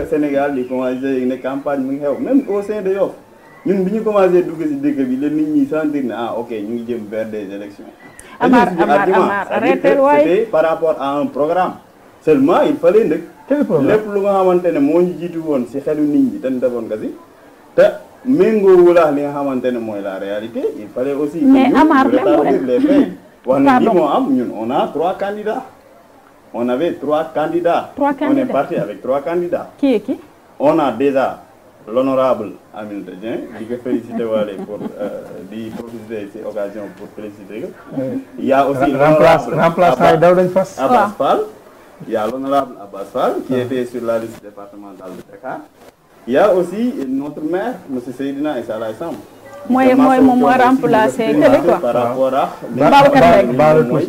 Sénégal di commencé ne campagne mu ngi xew même au sein de Yoff ñun bi ñu commencé dugg ci dëkk bi la nit ñi sentir ne ok ñu ngi jëm vers des élections. Amar arrêté waay c'était par rapport à un programme seulement il fallait nag lépp lu nga xamante ne moo ñu jiitu woon ci xelu nit ñi dañ defoon nga ci te méngoo wulaax li nga xamante ne mooy la réalité il fallait aussi mais Amar les faits wax na lii moo am ñun on a 3 candidats on avait 3 candidats on est parti avec 3 candidats qui est qui on a déjà l'honorable Aminata Dieng di ko féliciter waale pour di profiter ci occasion pour féliciter il y a aussi remplaçant daw dañ fas Abbas Fall il y a l'honorable Abbas Fall qui était sur la liste départementale de Dakar il y a aussi notre maire monsieur Seydina Issa Laye Samb mooy moom moo remplacé kële quoi par rapport à Babacar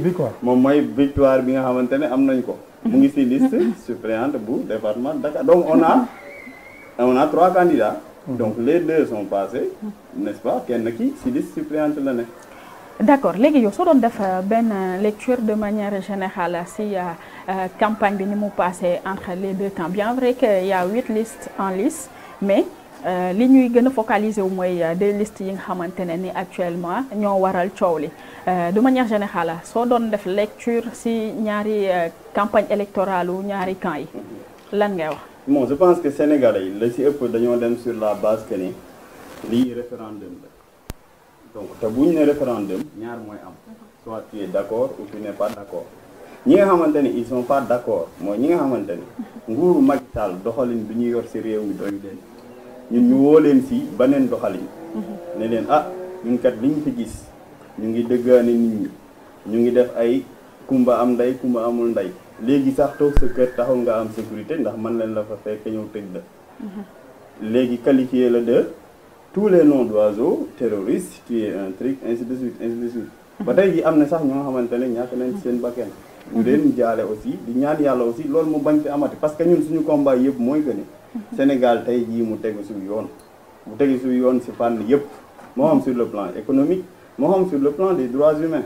bi quoi moom mooy victoire bi nga xamante ne am nañ ko mu ngi ci liste suppléante bu département de Dakar donc on a 3 candidats donc les 2 sont passés n'est-ce pas kenn ki ci liste suppléante la ne d'accord léegi yow soo doon def benn lecture de manière générale ci campagne bi ni mu passé entre les 2 camps bien vrai que y a 8 listes en lice mais li ñuy gën a focaliser wu mooy 2 listes yi nga xamante ne ni actuellement ñoo waral coow li de manière générale soo doon def lecture ci ñaari campagne électorale u ñaari camps yi lan ngay wax. bon je pense que sénégalais yi la ci ëpp dañoo dem sur la base que ni lii référendum la donc te bu ñu ne référendum ñaar mooy am soit tu es d'accord ou tu n'es pas d'accord ñi nga xamante ni ils sont pas d'accord mooy ñi nga xamante ni nguuru Macky Sall doxalin bi ñu yor ci réew mi doyu leen ñun ñu woo leen ci beneen doxalin ne leen ñun kat liñ fi gis ñu ngi dëggaane nit ñi ñu ngi def ay kumba am ndey kumba amul ndey léegi sax toog sa kër taxul nga am sécurité ndax mën leen la fa fekk ñëw tëj la léegi qualifié la de tous les noms d'oiseaux terroristes tu es un truc ainsi de suite ba tey ji am na sax ñoo xamante ne ñàkk nañ ci seen bakkan ñu leen jaale aussi di ñaan yàlla aussi loolu mu bañ fi amati parce que ñun suñu combat yëpp mooy que ni Sénégal tey jii mu tegu suñu yoon mu tegu suñu yoon ci fànn yëpp moo xam sur le plan économique moo xam sur le plan des droits humains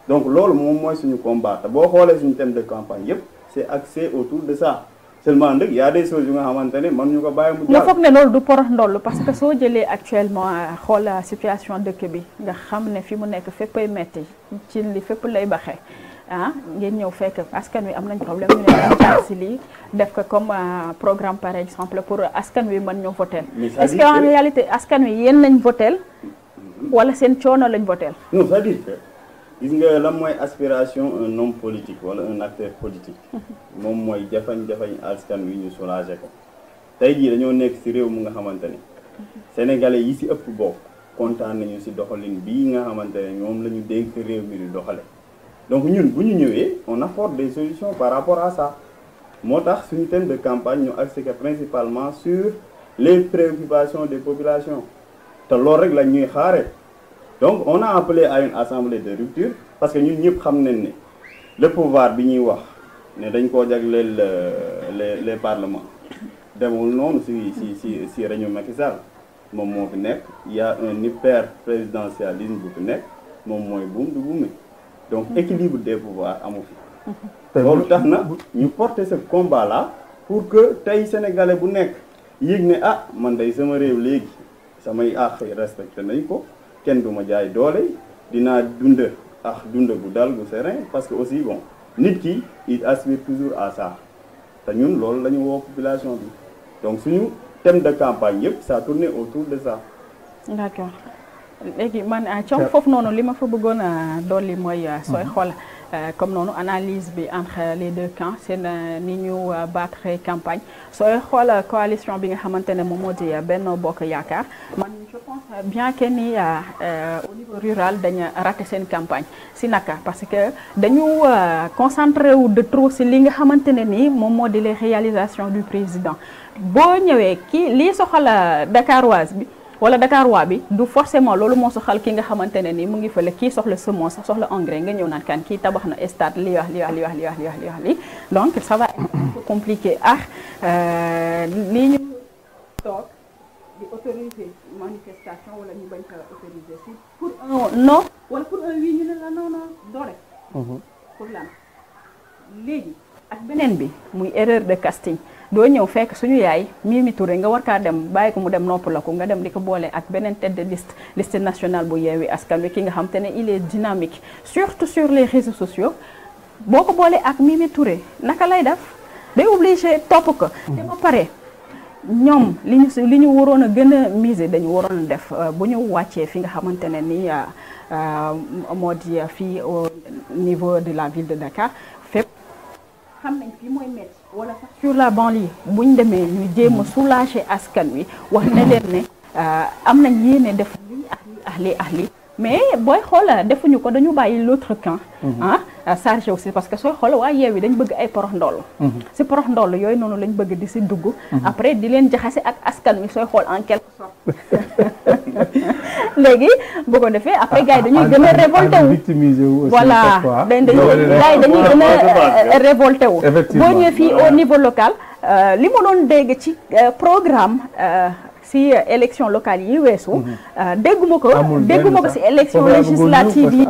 donc loolu moom mooy suñu combat te boo xoolee suñu thème de campagne yëpp c'est axé autour de ça seulement nag y a des choses yu nga xamante ne mën ñu ko bàyyi mu nga foog ne loolu du porox ndoll parce que soo jëlee actuellement xool situation dëkk bi nga xam ne fi mu nekk féppay metti ci li fépp lay baxee ngeen ñëw fekk askan wi am nañ problème ñu ne dañ jaar ci lii def ko comme programme par exemple pour askan wi mën ñoo voter est-ce que en réalité askan wi yéen lañ voter wala seen coono lañ voter non c'est-à-dire que gis nga lan mooy aspiration un homme politique wala un acteur politique moom mooy jafañ-jafañ askan wi ñu soulager ko tey jii dañoo nekk ci réew mu nga xamante ne sénégalais yi ci ëpp bokk kontaan nañu ci doxalin bii nga xamante ne ñoom la ñu dénk réew mi di doxale donc ñun bu ñu ñëwee on apporte des solutions par rapport à ça moo tax suñu thème de campagne ñu axé principalement sur les préoccupations des populations te loolu rek la ñuy xaare donc on a appelé à une assemblée de rupture parce que ñun ñëpp xam nañ ne le pouvoir bi ñuy wax ne dañ koo jagleel les parlements demul noonu ci réñu Macky Sall moom moo fi nekk il y a un hyper présidentialisme bu fi nekk moom mooy buum du buumi donc équilibre des pouvoirs amu fi loolu tax na ñu porter ce combat là pour que tey sénégalais bu nekk yéeg ne man day sama réew léegi samay àq respecté nañ ko kenn du ma jaay doole dinaa dund bu dal bu serein parce que aussi bon nit ki il aspire toujours à ça te ñun loolu la ñu woo population bi donc suñu thème de campagne yëpp ça tourne autour de ça. D'accord léegi man coom foofu noonu li ma fa bëggoon a dolli mooy sooy xool comme noonu analyse bi entre les 2 camps seen ni ñu battre campagne sooy xool coalition bi nga xamante ne moom moo di Benno Bokk Yaakaar man je pense bien que ni au niveau rural dañu raté seen campagne si naka parce que dañu concentré wu de trop si li nga xamante ne ni moom moo di les réalisations du président boo ñëwee kii lii soxla Dakaroise bi wala Dakarois bi du forcément loolu moo soxal ki nga xamante ne ni mu ngi fële kii soxla semence soxla engrais nga ñëw naan kan kii tabax na stade li wax donc ça va être un peu compliqué lii ñu toog di autoriser manifestation wala ñu bañ ko autoriser si pour un non wala pour un oui ñu ne la non doole pour lan léegi ak beneen bi muy erreur de casting doo ñëw fekk suñu yaay Mimi Touré nga war kaa dem bàyyi ko mu dem noppala ko nga dem di ko boole ak beneen tête de liste nationale bu Yewwi Askan Wi ki nga xam te ne il est dynamique surtout sur les réseaux sociaux boo ko boolee ak Mimi Touré naka lay def day obligé topp ko te ba pare ñoom li ñu waroon a gën a miser dañu waroon a def bu ñu wàccee fi nga xamante ne ni moo di fii au niveau de la ville de Dakar fépp xam nañ fii mooy métti wala sax sur la banlieue bu ñu demee ñu jéem a soulager askan wi wax ne leen ne am nañ yéene def lii ak lii mais booy xool defuñu ko dañu bàyyi l'autre camp chargé aussi parce que sooy xool waa Yewwi dañ bëgg ay porox ndoll si porox ndoll yooyu noonu lañ bëgg di si dugg après di leen jaxase ak askan wi sooy xool en quelque sorte léegi bu ko defee après gars yi dañuy gën a révolté wu voilà gars yi dañuy gën a révolté wu boo ñëwee fii au niveau local li ma doon dégg ci programme si élection locale yi weesu dégguma ko si élection législative yi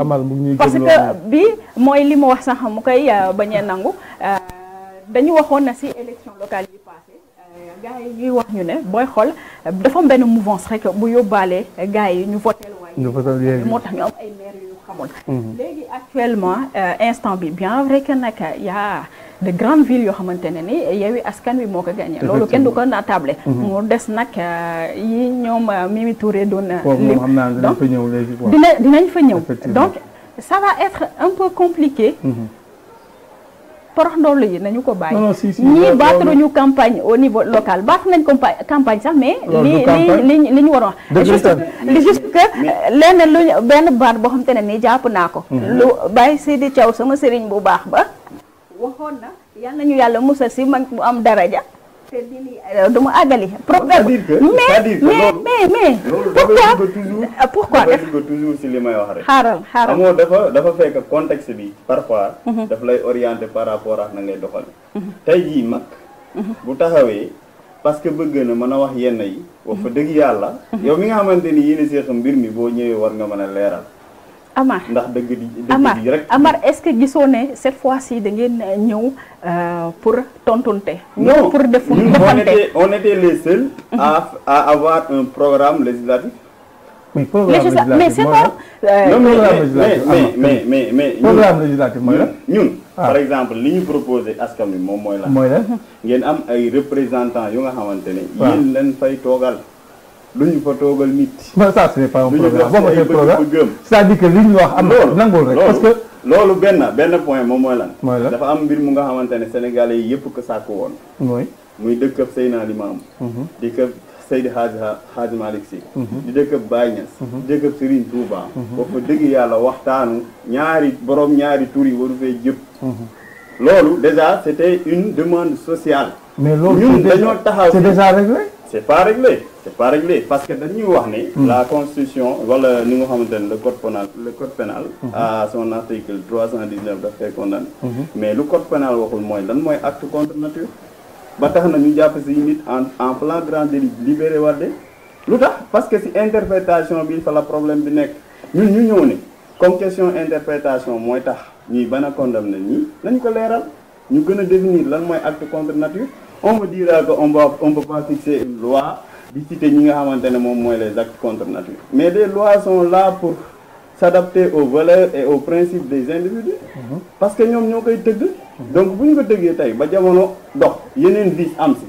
parce que bi mooy li ma wax sax mu koy bañee nangu dañu waxoon na si élection locale yi passé gars yi ñuy wax ñu ne booy xool dafa am benn mouvance rek bu yóbbaale gars yi ñu voteel waaye moo tax ñu am ay maire yu xamul léegi actuellement instant bi bien vrai que nag yaa de grandes villes yoo xamante ne ni Yewwi Askan Wi moo ko gagné loolu kenn du ko naatable mu des nag yi ñoom Mimi Touré doon lim donc dinañ fa ñëw donc ça va être un peu compliqué porox ndoll yi nañu ko bàyyi ñii battre ñu campagne au niveau local battre nañ campagne sax mais li ñu waroon wax juste que lenn luñu benn baat boo xamante ne nii jàpp naa ko lu Baye Seydi Thiaw sama sëriñ bu baax ba waxoon na yal nañu yàlla musal si mag bu am daraja te dini dama àggali problème mais pourquoi def ko toujours si li may wax rek xaaral amoo dafa fekk contexte bi parfois daf lay orienter par rapport ak na ngay doxal tey jii mag bu taxawee parce que bëgg na mën a wax yenn yi wax fa dëgg yàlla yow mi nga xamante ni yéen a seex mbir mi boo ñëwee war nga mën a leeral Amar ndax dëgg di rek Amar est-ce que gisoo ne cette fois-ci da ngeen ñëw pour tontunte ñëw pour defante on était les seuls à avoir un programme législatif mais programme législatif mais c'est pas mais programme législatif mooy la ñun par exemple li ñu proposé askan wi moom mooy la ngeen am ay représentants yu nga xamante ne yéen leen fay toogal luñu fa toogal nit. non ça c'est pas un programme boo ko defee programme c'est-à-dire que li ñu wax am na nangul rek parce que loolu benn point moom mooy lan dafa am mbir mu nga xamante ne sénégalais yi yëpp ko sàkk woon muy dëkkab Seydina Limamou di këb Seydi Hadji Malick Sy di dëkkab Baye Niass di dëkkab Serigne Touba foofu dëgg yàlla waxtaanu ñaari tur yi waru fee jëpp loolu déjà c'était une demande sociale mais loolu ñun dañoo taxaw c'est déjà réglé c'est pas réglé parce que dañuy wax ne la constitution wala ni nga xamante ne le code pénal à son article 319 daf koy condamné mais lu code pénal waxul mooy lan mooy acte contre nature ba tax na ñu jàpp si nit en flagrant délit libéré Wade lu tax parce que si interprétation bi fa la problème bi nekk ñun ñu ñëw ne comme question interprétation mooy tax ñuy ban a condamné ñii nañ ko leeral ñu gën a définir lan mooy acte contre nature on me dira que on peut pas fixer une loi di citer ñi nga xamante ne moom mooy les actes contre nature mais les lois sont là pour s'adapter aux valeurs et aux principes des individus parce que ñoom ñoo koy tëgg donc bu ñu ko tëggee tey ba jamono dox yeneen vice am si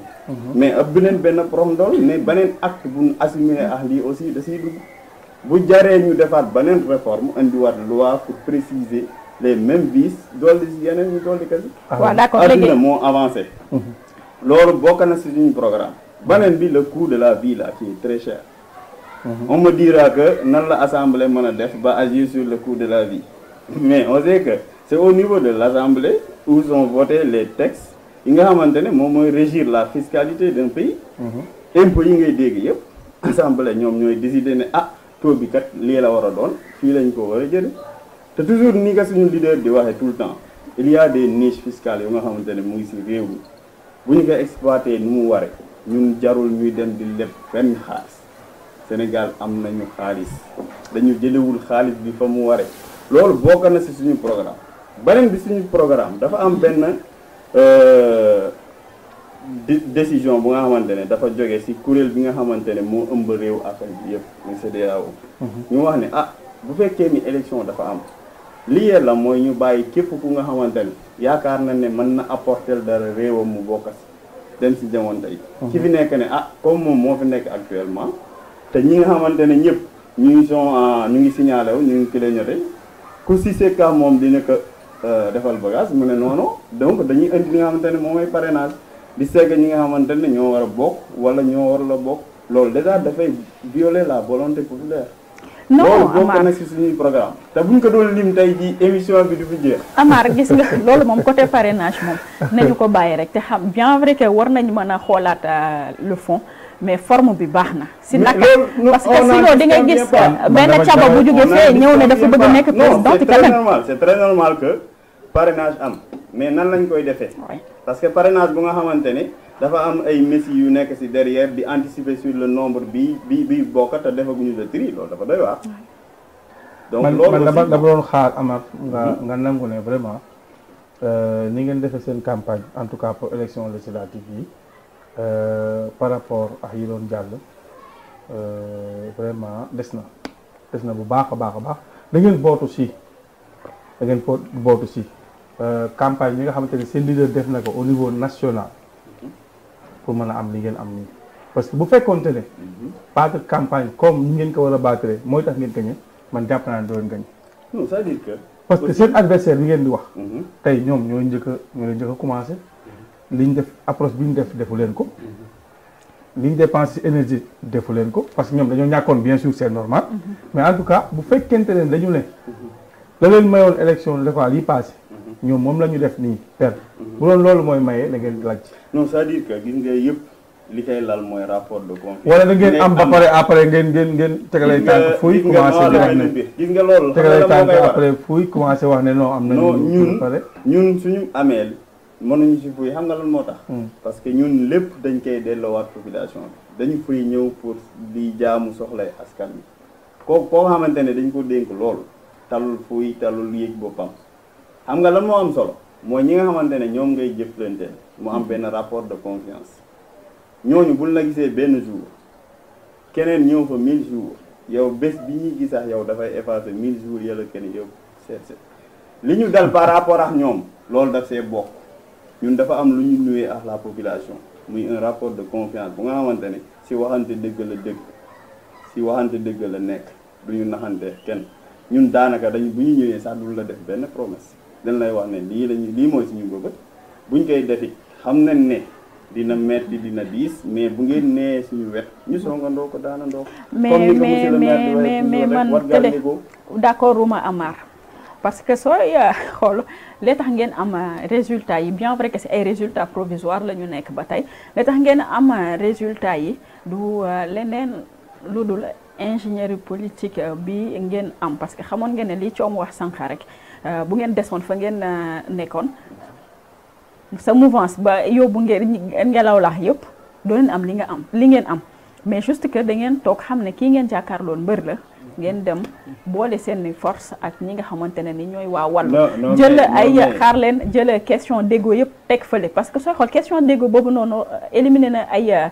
mais ab beneen benn prox ndool mais beneen acte bu ñu assumé ak lii aussi da siy dugg bu jaree ñu defaat beneen réforme indiwaat loi pour préciser les mêmes vices dolli si yeneen ñu dolli kasi waaw d'accord adduna moo avancé loolu bokk na si suñu programme beneen bi le coût de la vie là qui est très cher on me dira que nan la assemblée mën a def ba agir sur le coût de la vie mais on sait que c'est au niveau de l'assemblée où sont votés les textes yi nga xamante ne moom mooy régir la fiscalité d'un pays impôts yi ngay dégg yëpp assemblée ñoom ñooy décider ne taux bi kat lii la war a doon fii lañ ko war a jële te toujours ni nga suñu leader di waxee tout le temps il y a des niches fiscales yu nga xamante ne mu ngi si réew mi bu ñu ko exploité ni mu ware ñun jarul ñuy dem di leb benn xaalis Sénégal am nañu xaalis dañu jëlewul xaalis bi fa mu ware loolu bokk na si suñu programme beneen bi suñu programme dafa am benn décision bu nga xamante ne dafa jóge ci kuréel bi nga xamante ne moo ëmb réew Afrique bi yëpp muy CEDEAO ñu wax ne bu fekkee ni élection dafa am li yella mooy ñu bàyyi képp ku nga xamante ne yaakaar na ne mën na apporter dara réewam mu bokk ci dem ci jamono yi ki fi nekk ne comme moom moo fi nekk actuellement te ñi nga xamante ne ñëpp ñu ngi signalé wu ñu ngi clignoté ku si sekka moom dina ko defal bagage mu ne noonu donc dañuy indi li nga xamante ne moom mooy parrainage di segg ñi nga xamante ne ñoo war a bokk wala ñoo war la bokk loolu déjà dafay violer la volonté populaire. non loolu bokk na si suñuy programme te buñ ko doon lim tey jii émission bi du fi jeex. Amar gis nga loolu moom côté parrainage moom nañu ko bàyyi rek te xam bien vrai que war nañu mën a xoolaat le fond mais forme bi baax na. si naka parce que sinon di nga gis benn caba bu jógee fee ñëw ne dafa bëgg nekk président ci kanam. c'est très normal que parrainage am mais nan lañ koy defee. parce que parrainage bu nga xamante ne dafa am ay messi yu nekk ci derrière di anticiper sur le nombre bi bokk te defaguñu le tri loolu dafa doy waar. donc loolu man dama doon xaar Amar nga nangu ne vraiment ni ngeen defee seen campagne en tout cas pour élection législative yi par rapport ak yi doon jàll vraiment des na bu baax a baax da ngeen bootu si campagne bi nga xamante ne seen leader def na ko au niveau national pour mën a am li ngeen am nii parce que bu fekkoonte ne battre campagne comme ni ngeen ko war a battre mooy tax ngeen gagné man jàpp naa ne doo leen gagné. non c'est-à-dire que parce que seen adversaire bi ngeen di wax tey ñoom ñoo njëkk a commencé li ñu def approche bi ñu defu leen ko li ñu dépense ci énergie defu leen ko parce que ñoom dañoo ñàkkoon bien sûr c'est normal mais en tout cas bu fekkente ne dañu ne la leen mayoon élection locale yi passé ñoom moom la ñu def nii perte bu doon loolu mooy maye da ngeen laaj. non c'est-à-dire que gis nga yëpp li koy lal mooy rapport de confiance. wala da ngeen am ba pare après ngeen tegalay tànk fuy commencé di wax ne gis nga loolu tegalay tànk après fuy commencé wax ne non am na ñun suñu ameel mënuñu si fuy xam nga lan moo tax parce que ñun lépp dañ koy delloowaat population bi dañu fuy ñëw pour di jaamu soxlay askan bi koo xamante ne dañ ko dénk loolu talul fuy talul yéeg boppam xam nga lan moo am solo mooy ñi nga xamante ne ñoom ngay jëflante mu am benn rapport de confiance ñooñu buñ la gisee benn jour keneen ñëw fa 1000 jours yow bés bi ñuy gisax yow dafay effacer 1000 jours yàlla kenn yow seet li ñu dal par rapport ak ñoom loolu daf see bokk ñun dafa am lu ñu nuyee ak la population muy un rapport de confiance bu nga xamante ne si waxante dëgg la dëgg si waxante dëgg la nekk du ñu naxante kenn ñun daanaka bu ñu ñëwee sax du la def benn promesse dañ lay wax ne lii mooy suñu bëbët buñ koy defi xam nañ ne dina metti dina diis mais bu ngeen nee suñu wet ñu songandoo ko daanandoo. mais man télé d'accord uma Amar parce que sooy xool li tax ngeen am résultat yi bien vrai que c'est ay résultats provisoires la ñu nekk ba tey li tax ngeen am résultat yi du leneen lu dul ingénierie politique bi ngeen am parce que xamoon ngeen ne li coom wax sànq rek bu ngeen desoon fa ngeen nekkoon sa mouvance ba yóbbu ngeen ngelaw la yëpp doo leen am li ngeen am mais juste que da ngeen toog xam ne kii ngeen jàkkaarloon mbër la ngeen dem boole seen force ak ñi nga xamante ne ni ñooy waa wàllu jël xaar leen jël question d'égo yëpp teg fële parce que sooy xool question d'égo boobu noonu éliminé na ay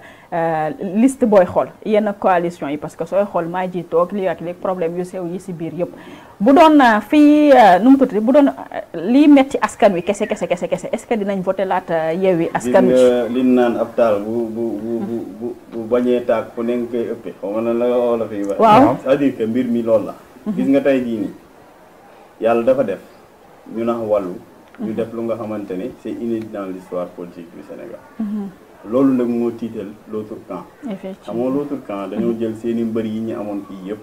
liste booy xool yenn coalition yi parce que sooy xool maa ji toog lii ak lii problème yu sew yi si biir yëpp bu doon fii nu mu tudd bu doon lii metti askan wi kese est-ce que dinañ voté laat Yewwi Askan Wi li naan ab taal bu bañee taak fu ne nga koy ëppee xaw ma na la wala fi wax waaw c'est-à-dire que mbir mi loolu la gis nga tey jii nii yàlla dafa def ñu nax wàllu ñu def lu nga xamante ne c'est inédit dans l'histoire politique du Sénégal loolu nag moo tiital l'autre camp xam nga l'autre camp dañoo jël seeni mbër yi ñu amoon fii yëpp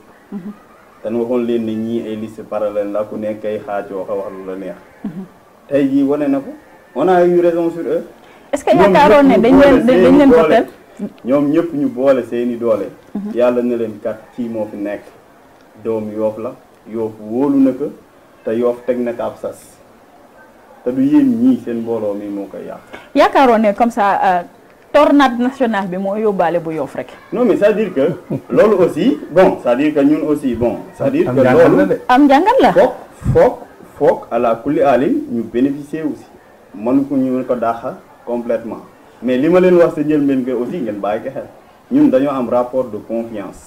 te waxoon leen ne ñii ay liste parallèle la ku nekk ay xaajoo xa wax lu la neex tey jii wane na ko on a eu raison sur eux est-ce que yaakaaroon ne dañ leen votel ñoom ñëpp ñu boole seeni doole yàlla na leen kat kii moo fi nekk doom Yoof la Yoof wóolu na ko te Yoof teg na ko ab sas te du yéen ñii seen mbooloo mi moo koy yàq yaakaaroon ne comme ça tornade nationale bi moo yóbbaale bu Yoof rek non mais c'est-à-dire que loolu aussi bon c'est-à-dire que ñun aussi bon c'est-à-dire que loolu am njàngat la foog à la kulli alin ñu bénéficier aussi mënu ko ñu ko dàqa complètement mais li ma leen wax sa njëlbeen que aussi ngeen bàyyi ko xel ñun dañoo am rapport de confiance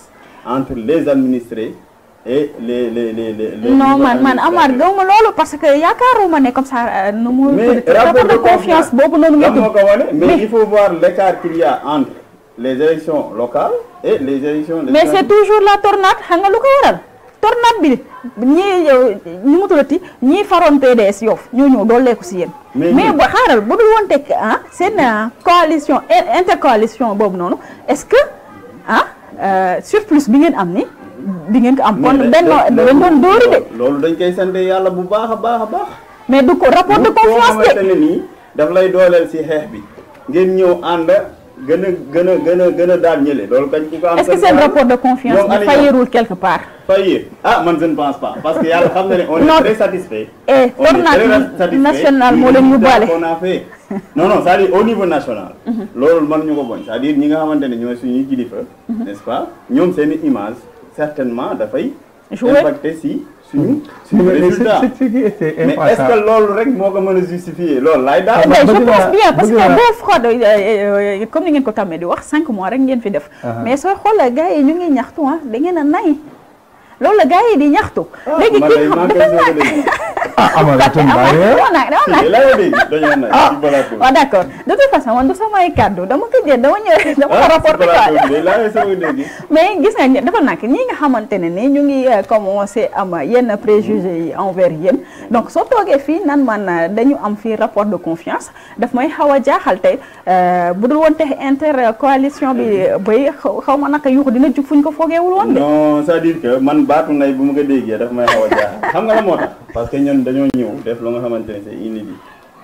entre les administrés et les non man Amar gëwuma loolu parce que yaakaaruma ne comme ça nu mu mais rapport de confiance boobu noonu nga moo ko wane mais il faut voir l'écart qu'il y a entre les élections locales et les élections mais c'est toujours la tornade xam nga lu ko waral tornade bi ñii ñu mu tuddati ñii faroon PDS Yoff ñoo ñëw dooleeku si yéen mais ba xaaral bu dul woon teg seen coalition intercoalition boobu noonu est-ce que surplus bi ngeen am ni di ngeen ko am kon benn dañ doon dóori de loolu dañ koy sant yàlla bu baax a baax a baax mais du ko rapport de confiance de xamante ne nii daf lay dooleel si xeex bi ngeen ñëw ànd gën a daal ñële loolu kañ ku ko am est-ce que seen rapport de confiance bi fayirul quelque part faillir man je ne pense pas parce que yàlla xam na ne on est très satisfait tornade nationale moo leen yóbbaale on a fait non c'est-à-dire au niveau national loolu man ñu ko boñ c'est-à-dire ñi nga xamante ne ñooy suñuy kilifa n'est-ce pas ñoom seen image certainement dafay impacté si suñu résultat mais est-ce que loolu rek moo ko mën a justifier loolu laay daal je pense bien parce que boo fraude comme ni ngeen ko tàmmee di wax 5 mois rek ngeen fi def mais sooy xool gars yi ñu ngi ñaxtu da ngeen a nay loolu la gars yi di ñaxtu léegi kii xam waaw d'accord de toute façon man du samay kàddu dama ko jël dama ñëw dama ko rapporté mais gis nga dafa nak ñi nga xamante ne ni ñu ngi commencé am yenn préjugés yi envers yéen donc soo toogee fii nan man dañu am fii rapport de confiance daf may xaw a jaaxal tey bu dul woon te intercoalition bi bay xaw ma naka yuuxu dina jug fuñ ko foogeewul woon de non c'est-à-dire que man baatu nay bu ma ko déggee daf may xaw a jaaxal xam nga la moo tax parce que ñun dañoo ñëw def lu nga xamante ne c'est inédit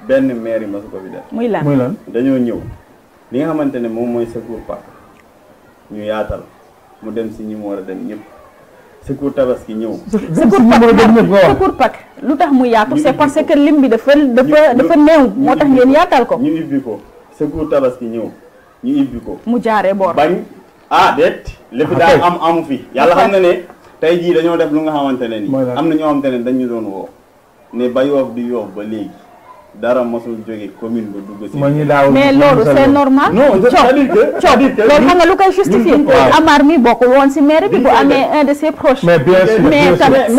benn maire yi masu ko fi def muy lan dañoo ñëw li nga xamante ne moom mooy secours Pâques ñu yaatal mu dem si ñi mu war a dem ñëpp secours Tabaski ñëw secours Pâques lu tax mu yaatu c'est parce que lim bi dafa néew moo tax ngeen yaatal ko ñu ibbi ko secours Tabaski ñëw ñu ibbi ko mu jaaree boor bañ déet lépp daal amu fi yàlla xam na ne tey jii dañoo def lu nga xamante ne ni am na ñoo xamante ne dañu doon woo ne ba Yoff di Yoff ba léegi dara mosul jóge commune ba dugg si mais loolu c'est normal non c'est-à-dire que loolu xam nga lu koy justifier Amar mi bokkul woon si maire bi bu amee un de ses proches mais bien sûr mais tamit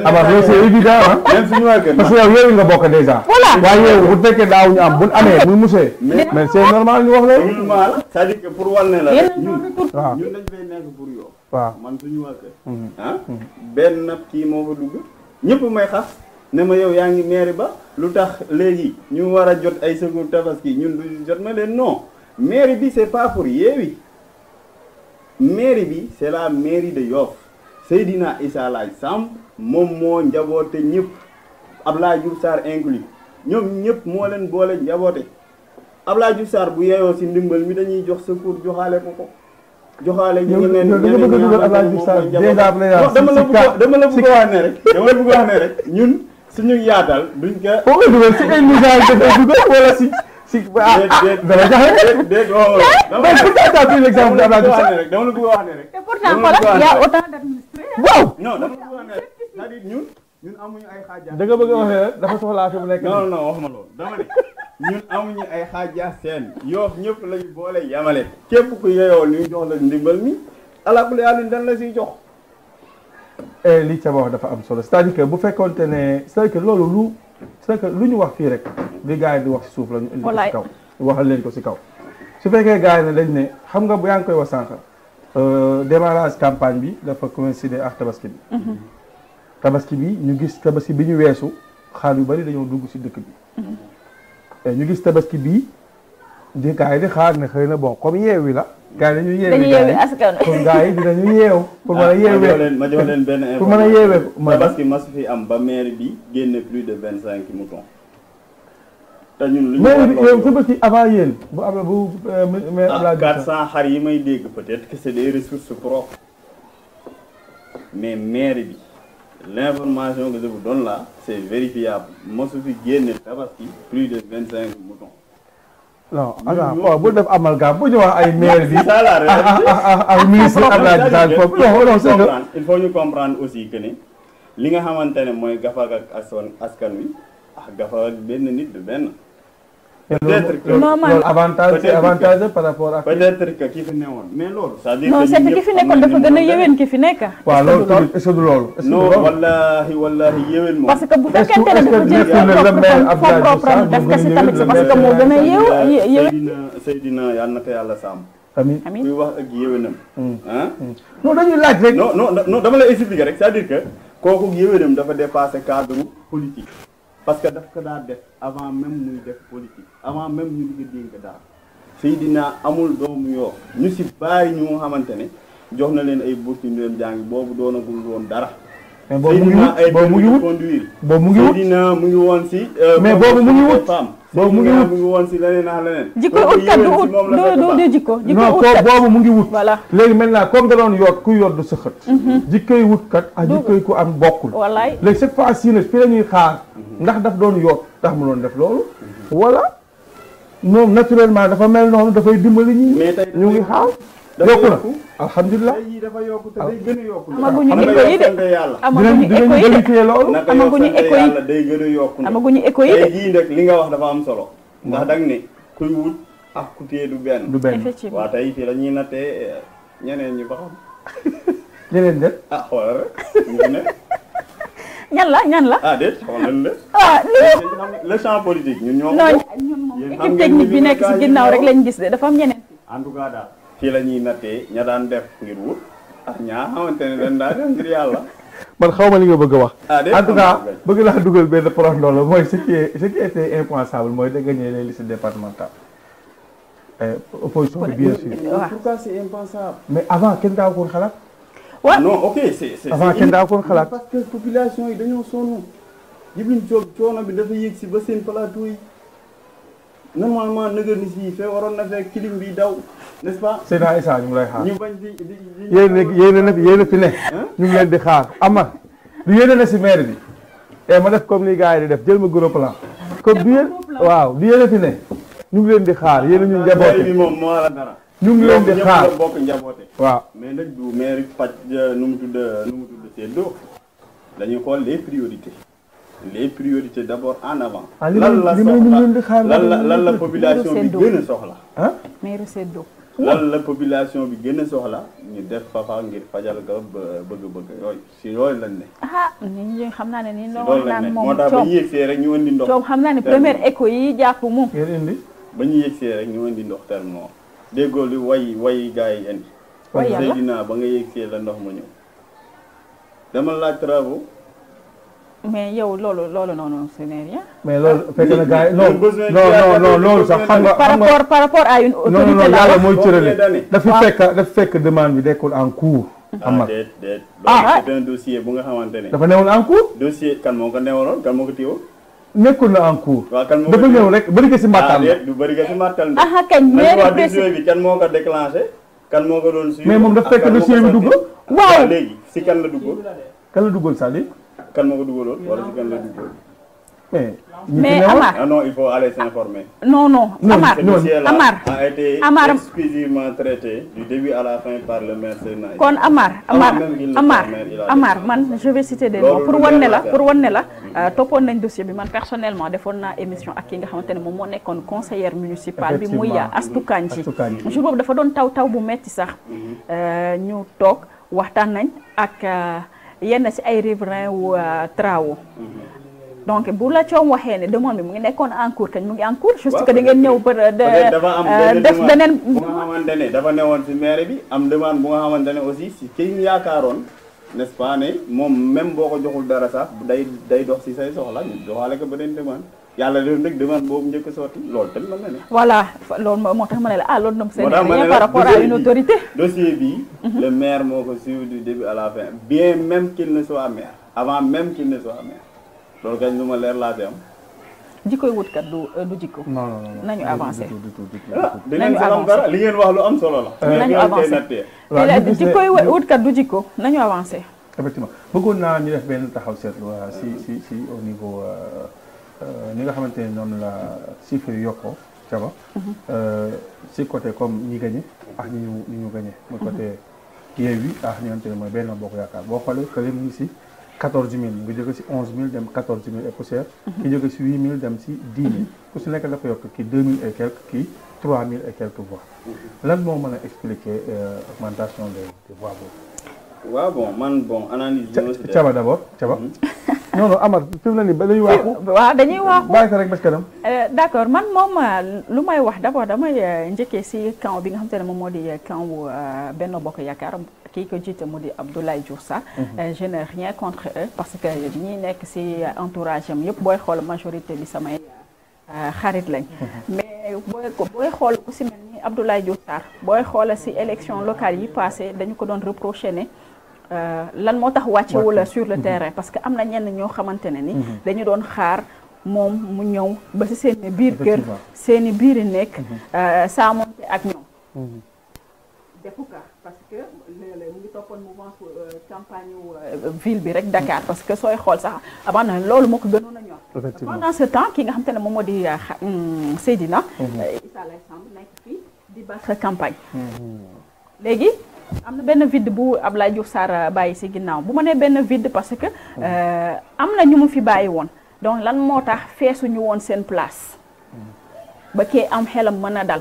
Amar loolu c'est évident même suñu waa kër parce que yow yooyu nga bokk déjà voilà waaye yow bu fekkee daawuñu am buñ amee muy musee mais c'est normal ñu wax loolu c'est-à-dire que pour wal ne la ñun waaw ñun dañ fay nekk pour Yoff waaw man suñu waa kër benn kii moo fa dugg ñëpp may xas ne ma yow yaa ngi mairie ba lu tax léegi ñu war a jot ay secours Tabaski ñun du jot ma leen non mairie bi c'est pas pour Yewwi mairie bi c'est la mairie de Yoff Seydina Issa Laye Samb moom moo njaboote ñëpp Abdoulaye Diouf Sarr inclus ñoom ñëpp moo leen boole njaboote Abdoulaye Diouf Sarr bu yeeyoo si ndimbal mi dañuy jox secours joxaale ko joxaale ñu ngi leen dama la bëgg a wax ne rek ñun suñu yaatal duñ ko. foo nga dugal si ay message dafay dugal wala si dama jaxle déet mais pour ça plus exemple dama la bëgg a wax ne rek. et pourtant voilà y a autant d'administrés. waaw non dama la bëgg a wax ne rek c'est-à-dire ñun amuñu ay xaaja. da nga bëgg a wax ne dafa soxlaa fi mu nekk. non wax ma loolu dama ne ñun amuñu ay xaaja seen Yoff ñëpp lañu boole yamale. képp ku yeyoo ñu jox la ndimbal mi ala kulli haal dañ la siy jox. li ca wax dafa am solo c'est-à-dire que bu fekkoonte ne c'est-à-dire que loolu lu ñu wax fii rek li gars yi di wax si suuf la ñu indi ko si kaw waxal leen ko si kaw su fekkee gars yi ne dañ ne xam nga bu yaa ngi koy wax sànq démarrage campagne bi dafa coïncider ak tabaski bi tabaski bi ñu gis tabaski bi ñu weesu xaar yu bari dañoo dugg si dëkk bi ñu gis tabaski bii di gars yi di xaar ne xëy na bon comme Yewwi la gars yi dañuy yeewi askan kon gars yi dinañu yeew pour mën a yeewee ma jox leen benn pour mën a yeewee tabaski masu fi am ba maire bi génne plus de 25 moutons te ñun lu ñu mais yow tabaski avant yéen bu amee bu maire Abdoulaye 400 xar yi may dégg peut-être que c'est des ressources propres mais maire bi l'information que je vous donne là c'est vérifiable masu fi génne tabaski plus de 25 moutons. non attends waaw bu def amalgame bu ñu wax ay maire bi ça la ak ministre Abdoulaye Sall foofu non c'est que il faut ñu comprendre aussi que ne li nga xamante ne mooy gafa ak askan wi ak gafa ak benn nit du benn. peut-être que loolu avantage c'est avantage par rapport ak. peut-être que ki fi newoon mais loolu. c'est-à-dire non c'est que ki fi nekkoon dafa gën a yéwén ki fi nekk. waaw loolu tamit est-ce que du loolu. non wallaahi yéwén moom. parce que bu fekkente ne dafa jël fond propre def ko si tamit c'est parce que moo gën a yéwén. Seydina yal na ko yàlla sàmm. amiin kuy wax ak yéwénam. non dañuy laaj rek. non dama lay expliquer rek c'est-à-dire que kooku yéwénam dafa dépassé cadre politique. parce que daf ko daa def avant même muy def politique avant même ñu ngi dénk daal Seydina amul doomu yoo ñu si bàyyi ñu nga xamante ne jox na leen ay bourses ñu leen jàngi boobu doonagul woon dara. mais boobu mu ngi wut boobu mu ngi wut Seydina mu ngi woon si. mais boobu mu ngi wut boobu mu ngi woon si leneen ak leneen. jikko utkat du jikko non ko boobu mu ngi wut. voilà léegi maintenant comme nga doon yoot ku yoot du sëxët. jikkoy wutkat ak jikkoy ku am bokkul. wallaay léegi cette fois-ci nag fii la ñuy xaar. ndax daf doon yoot ndax mu doon def loolu. wala moom naturellement dafa mel noonu dafay dimbali ñi. mais tey ñu ngi xaar. yokku na alhamdulilah. tey dafa yokku te day gën a yokku. amaguñu écho yi de amaguñu écho yi de amaguñu écho yi day gën a yokku. amaguñu écho yi de. tey jii nag li nga wax dafa am solo. ndax dag ne kuy wut ak ku téye du benn. du benn effectivement waaw tey fii la ñuy nattee ñeneen ñi ba xam. ñeneen de. ah xoolal rek ñu ne. ñan la. ah déet xoolal la. ah le champ politique ñun ñoo ko. non ñun moom équipe technique bi nekk si ginnaaw rek lañ gis de dafa am ñeneen. en tout cas daal fii la ñuy nattee ña daan def ngir wut ak ñaa xamante ne dañ daan def ngir yàlla. man xaw ma li nga bëgg a wax. en tout cas bëgg laa dugal benn proche loolu mooy ce qui était impensable mooy de gagner les listes départementales. opposition bi bien sûr. pourquoi c'est impensable. mais avant kenn daaw ko xalaat. waaw non ok c'est avant kenn daaw ko xalaat. parce que population yi dañoo sonn. Djibril Diop coono bi dafa yéeg si ba seen plateau yi. normalement nëgër ni si fee waroon na fekk clim bi daw n'est-ce pas. Seydina Issa ñu ngi lay xaar. ñu bañ di yéen a fi ne. ñu ngi leen di xaar ama du yéen na si maire bi. et ma def comme ni gars yi di def jël ma gros plan. comme du yéen waaw du yéen a fi ne. ñu ngi leen di xaar yéen a ñu njaboote. bi moom moo la dara. ñu ngi leen di xaar ñoom bokk njaboote. waaw mais nag du maire faj nu mu tudd seddoo dañuy xool les priorités d'abord en avant. lan la population bi gën a soxla. ah maire Seddo. lan la population bi gën a soxla ñu def fafa ngir fajal ga bëgg-bëgg yooyu si loolu lañ ne. ni xam naa ne ni loolu lañ ne moo tax ba ñu yëgsee rek ñu indi ndox. coom xam naa ne première écho yi jàpp moom. ngeen indi. ba ñu yëgsee rek ñu indi ndox terme noonu déggoo li way gars yi indi. way yàlla Seydina ba nga yëgsee la ndox ma ñëw. dama laaj travaux. mais yow loolu noonu ce n'est rien. mais loolu fekk na gars yi non loolu sax xam nga. par rapport à une autorité. non yàlla mooy cërale. dafa fekk demande bi nekkul en cours. am c'est un dossier bu nga xamante ne. dafa newoon en cours. dossier kan moo ko newaloon kan moo ko téewoon. nekkul na en cours. waaw kan moo ko dafa ñëw rek bëri nga si màttal la. du bëri nga si màttal. kañ mairie dossier bi kan moo ko déclenché. kan moo ko doon suivre. mais moom dafa fekk dossier bi dugg. waaw léegi si kan la duggoon. kan la duggoon c'est-à-dire. kan moo ko duggaloon wala si kan la duggoon. mais Amar ah non il faut aller s'informer. non Amar Amar a été exclusivement traité du début à la fin par le maire Seydina. kon Amar man je vais citer des noms pour wan ne la toppoon nañ dossier bi man personnellement defoon naa émission ak ki nga xamante ne moom moo nekkoon conseillère municipale bi muy Astou Kandji jour boobu dafa doon taw bu metti sax ñu toog waxtaan nañ ak yenn ci ay riverains wu travaux. donc bu la coom waxee ne demande bi mu ngi nekkoon en cours kañ mu ngi en cours juste que da ngeen ñëw def beneen bu nga xamante ne dafa newoon ci maire bi am demande bu nga xamante ne aussi si ki ñu yaakaaroon n'est-ce pas ne moom même boo ko joxul dara sax day dox ci say soxla ñu doxaale ko beneen demande yàlla leen rek demande boobu njëkk a sotti loolu tamit mën na ne. voilà loolu moo tax ma ne la loolu c'est rien par rapport à une autorité. dossier bi le maire moo ko suivi du début à la fin bien même qu'il ne soit maire avant même qu'il ne soit maire. loolu kañ lu ma leer laa fi am. jikkoy wutkat du jikko. non nañu avancé. dinañ si am dara li ngeen wax lu am solo la. nañu avancé jikkoy wutkat du jikko nañu avancé. effectivement bëggoon naa ñu def benn taxaw seetlu si au niveau ni nga xamante ne noonu la chiffre yu yokkoo caba si côté comme ñi gagné ak ñi ñu gagné. mooy côté Yewwi ak ñi nga xamante ne mooy Benno Bokk Yaakaar boo xoolee que mu ngi si 14 000 nga jóge si 11 000 dem 14 000 et poussière. ki jóge si 8 000 dem si 10 000. ku si nekk dafa yokk kii 2 000 et quelques kii 3 000 et quelques voix. lan moo mën a expliquer augmentation des voix boobu. waaw bon analyse bi ma si def. Thiaba d'abord Thiaba. non non Amar fi mu ne nii ba dañuy waaxu. waaw dañuy waaxu. bàyyi ko rek bés kanam. d'accord man moom lu may wax d'abord damay njëkkee si camp bi nga xam te ne moom moo di camp wu Benno Bokk Yaakaar kii ko jiite mu di Abdoulaye Diouf Sarr. Je n'ai rien contre eux parce que ñi nekk si entourage am yëpp booy xool majorité bi samay xarit lañ. mais booy xool ku si mel ni Abdoulaye Diouf Sarr booy xool si élection locale yi passé dañu ko doon reproché ne. lan moo tax wàccewula sur le terrain parce que am na ñenn ñoo xamante ne ni dañu doon xaar moom mu ñëw ba si seen biir kër seen i biir nekk saamonte ak ñoom defu ka parce que léeg-léeg mu ngi toppoon mouvement campagne ville bi rek Dakar parce que sooy xool sax avant na loolu moo ko gënoon a ñor pendant ce temps ki nga xamante ne moom moo di Seydina Issa Laye Samb nekk fii di battre campagne léegi am na benn vide bu Abdoulaye Diouf Sarr bàyyi si ginnaaw bu ma nee benn vide parce que am na ñu mu fi bàyyi woon donc lan moo tax feesuñu woon seen place ba kee am xelam mën a dal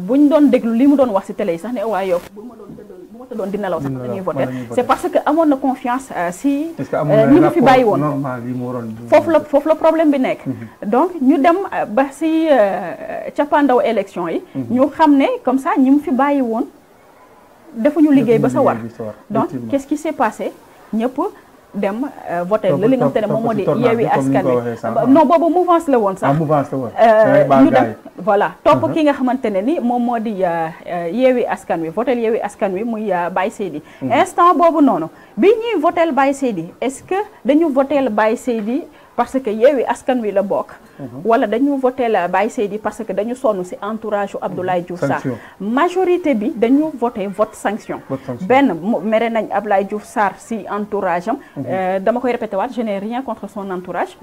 buñ doon déglu li mu doon wax si télé yi sax ne waaye yow bu ma tëddoon di nelaw sax dañuy voter c'est parce que amoon na confiance si ñi mu fi bàyyi woon foofu la problème bi nekk donc ñu dem ba si cappaandaw élection yi ñu xam ne comme ça ñi mu fi bàyyi woon defuñu liggéey ba sa war donc qu'est-ce qui s'est passé ñëpp dem voté la li nga xamante ne moom moo di Yewwi Askan Wi non boobu mouvance la woon sax ñu dem voilà topp ki nga xamante ne ni moom moo di Yewwi Askan Wi voté Yewwi Askan Wi muy Baye Seydi instant boobu noonu bi ñuy voté Baye Seydi est-ce que dañu voté Baye Seydi parce que Yewwi Askan Wi la bokk wala dañu voté Baye Seydi parce que dañu sonn ci entourage Abdoulaye Diouf Sarr majorité bi dañu voté vote sanction benn mere nañ Abdoulaye Diouf Sarr ci entourage am dama koy répété waat je n'ai rien contre son entourage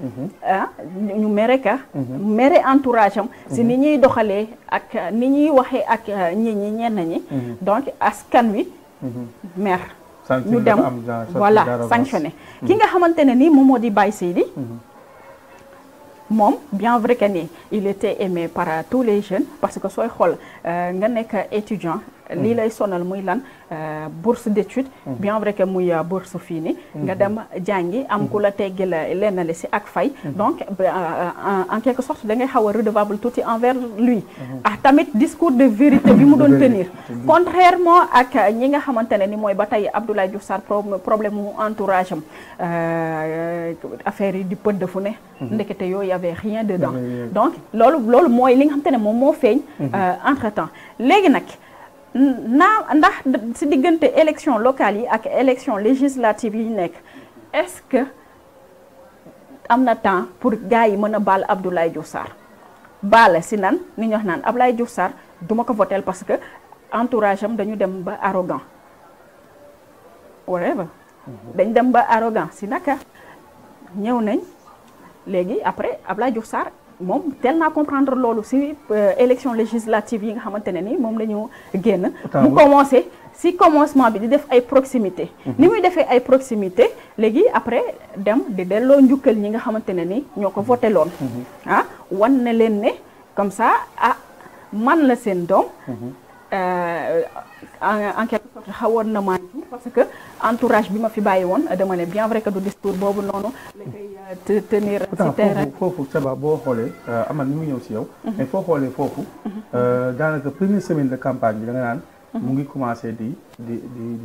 ñu mere ka mere entourage am ci ni ñuy doxalee ak ni ñuy waxee ak ñenn ñi donc askan wi mer ñu dem voilà sanctionné ki nga xamante ne ni moom moo di Baye Seydi moom bien vrai que ni il était aimé par tous les jeunes parce que sooy xool nga nekk étudiant lii lay sonal muy lan bourse d'études bien vrai que muy bourse fii ni nga dem jàngi am ku la teggil lenn li si ak fay donc en quelque sorte da ngay xaw a redevable tuuti envers lui tamit discours de vérité bi mu doon tenir contrairement ak ñi nga xamante ne ni mooy ba tey Abdoulaye Diouf Sarr problème mu entourage am affaire yi di pëdd fu ne ndekete yooyu y avait rien dedans donc loolu mooy li nga xamante ne moom moo feeñ entre temps léegi nag ndax si diggante élection locale yi ak élection législative yi nekk est-ce que am na temps pour gars yi mën a baal Abdoulaye Diouf Sarr baal si nan ni ñu wax naan Abdoulaye Diouf Sarr duma ko votel parce que entourage am dañu dem ba arrogant whatever dañ dem ba arrogant si naka ñëw nañ léegi après Abdoulaye Diouf Sarr moom tel naa comprendre loolu si élection législative yi nga xamante ne ni moom la ñu génn mu commencé si commencement bi di def ay proximité ni muy defee ay proximité léegi après dem di delloo njukkal ñi nga xamante ne ni ñoo ko voté loon wan ne leen ne comme ça man la seen doom en quelque sorte xawoon na maa parce que entourage bi ma fi bàyyi woon dama ne bien vrai que du discours boobu noonu la koy tenir ci terrain foofu Thiaba boo xoolee amal ni mu ñëw si yow mais foo xoolee foofu daanaka première semaine de campagne bi da nga naan mu ngi commencé di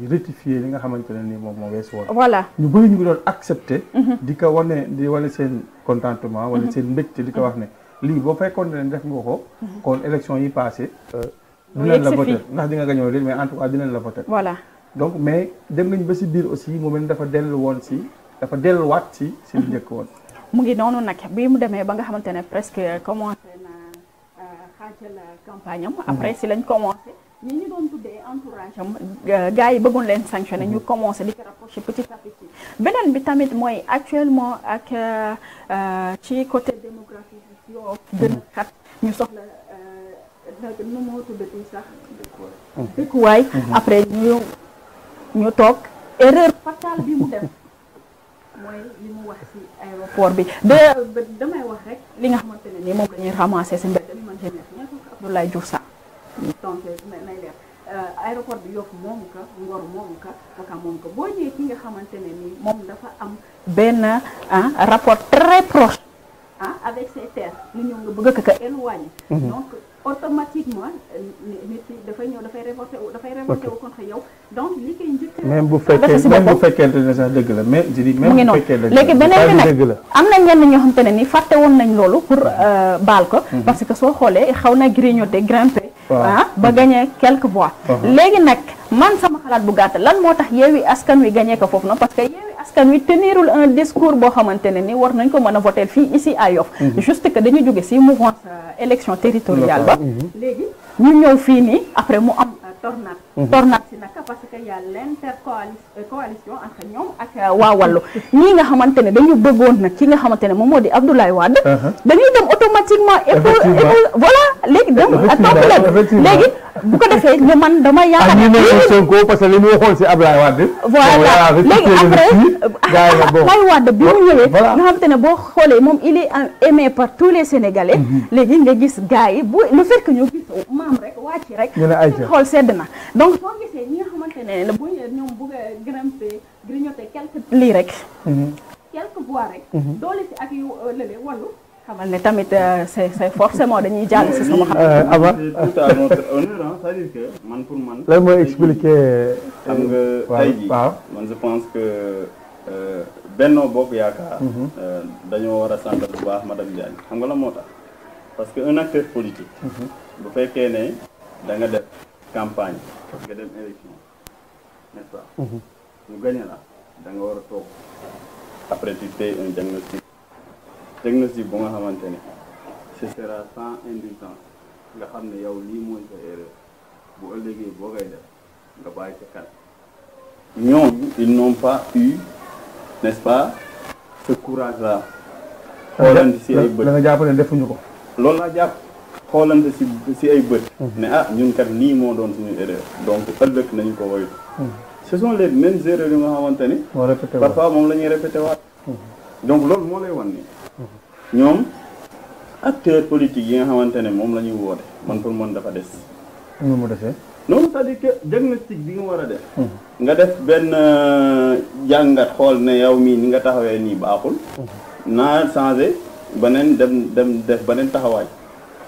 rectifier li nga xamante ne ni moom moo weesu woon voilà ñu bëri ñu ngi doon accepter di ko wane seen contentement wala seen mbégte di ko wax ne lii boo fekkoon ne def nga ko kon élection yi passé dinañ la voter ndax di nga gañoo léegi mais en tout cas dinañ la voter voilà donc mais dem nañ ba si biir aussi mu mel dafa delluwaat si li njëkk woon mu ngi noonu nag bi mu demee ba nga xamante ne presque commencé na xaajal campagne am après si lañ commencé ñi ñu doon tuddee entourage am gars yi bëggoon leen sanctionné ñu commencé di ko rapproché petit à petit beneen bi tamit mooy actuellement ak ci côté démographique yoo gën a xat ñu soxla nu moo tuddati sax dëkkuwaay après ñu toog erreur fatale bi mu def wax ci aéroport bi damay wax rek li nga xamante ne nii moom la ñuy ramasser ci mbedd mi man j'ai rien contre Abdoulaye Diouf Sarr donc nay leer aéroport bi Yoff moomu ko Ngor moomu ko Ouakam moomu ko boo ñëwee ki nga xamante ne nii moom dafa am benn rapport très proche avec ses terres lu ñëw nga bëgg ko éloigner donc automatiquement nit ki dafay ñëw dafay révolté wu contre yow donc li koy njëkk même bu fekkente ne sax dëgg la mais je dis même bu fekkee dëgg la léegi beneen bi nag am na ñenn ñoo xamante ne ni fàtte woon nañ loolu pour baal ko parce que soo xoolee xaw na grignoter grimper ba gagné quelques voix léegi nag man sama xalaat bu gàtt lan moo tax Yewwi Askan Wi gagné ko foofu na parce que Yewwi Askan Wi tenirul un discours boo xamante ne ni war nañ ko mën a voter fii ici à Yoff juste que dañu jóge si mouvance élection territoriale ba léegi ñu ñëw fii nii après mu am tornade si naka parce que y a l'intercoalition entre ñoom ak waa Wallu ñii nga xamante ne dañu bëggoon nag ki nga xamante ne moom moo di Abdoulaye Wade dañuy dem automatiquement voilà léegi dem topp leen léegi bu ko defee ñu man dama yaakaar ne Sonko parce que li mu waxoon si Abdoulaye Wade voilà léegi après Abdoulaye Wade bi mu ñëwee nga xamante ne boo xoolee moom il est aimé par tous les Sénégalais léegi nga gis gars yi bu le fait que ñu gis maam rek wàcc rek xool sedd na donc soo gisee ñi nga xamante ne bu ñoom bëgg a grimper grignoter quelques lii rek quelques voix rek doole si ak yu lële Wallu xamal ne tamit c'est forcément dañuy jàll si sama xam Ama tout à notre honneur c'est-à-dire que man pour man lan mooy expliquer xam nga tey jii man je pense que Benno Bokk Yaakaar dañoo war a sant bu baax madame Diagne xam nga la moo tax parce que un acteur politique bu fekkee ne da nga def campagne nga dem élection n'est-ce pas ñu gagné la da nga war a toog après tu fais un diagnostic bu nga xamante ne ce sera sans indulgence nga xam ne yow lii mooy sa erreur bu ëllëgee boo koy def nga bàyyi sa kan ñoom ils n'ont pas eu n'est-ce pas ce courage là xoolante si ay bët da nga jàpp ne defuñu ko loolu laa jàpp xoolante si ay bët ne ñun kat lii moo doon suñu erreur donc ëllëg nañu ko woytu ce sont les mêmes erreurs yu nga xamante ni parfois moom la ñuy répété waat donc loolu moo lay wan ni ñoom acteurs politiques yi nga xamante ne moom la ñuy woote man pour man dafa des nu mu defee non c'est-à-dire que diagnostic bi nga war a def nga def benn jàngat xool ne yow mii ni nga taxawee nii baaxul naa changé beneen dem def beneen taxawaay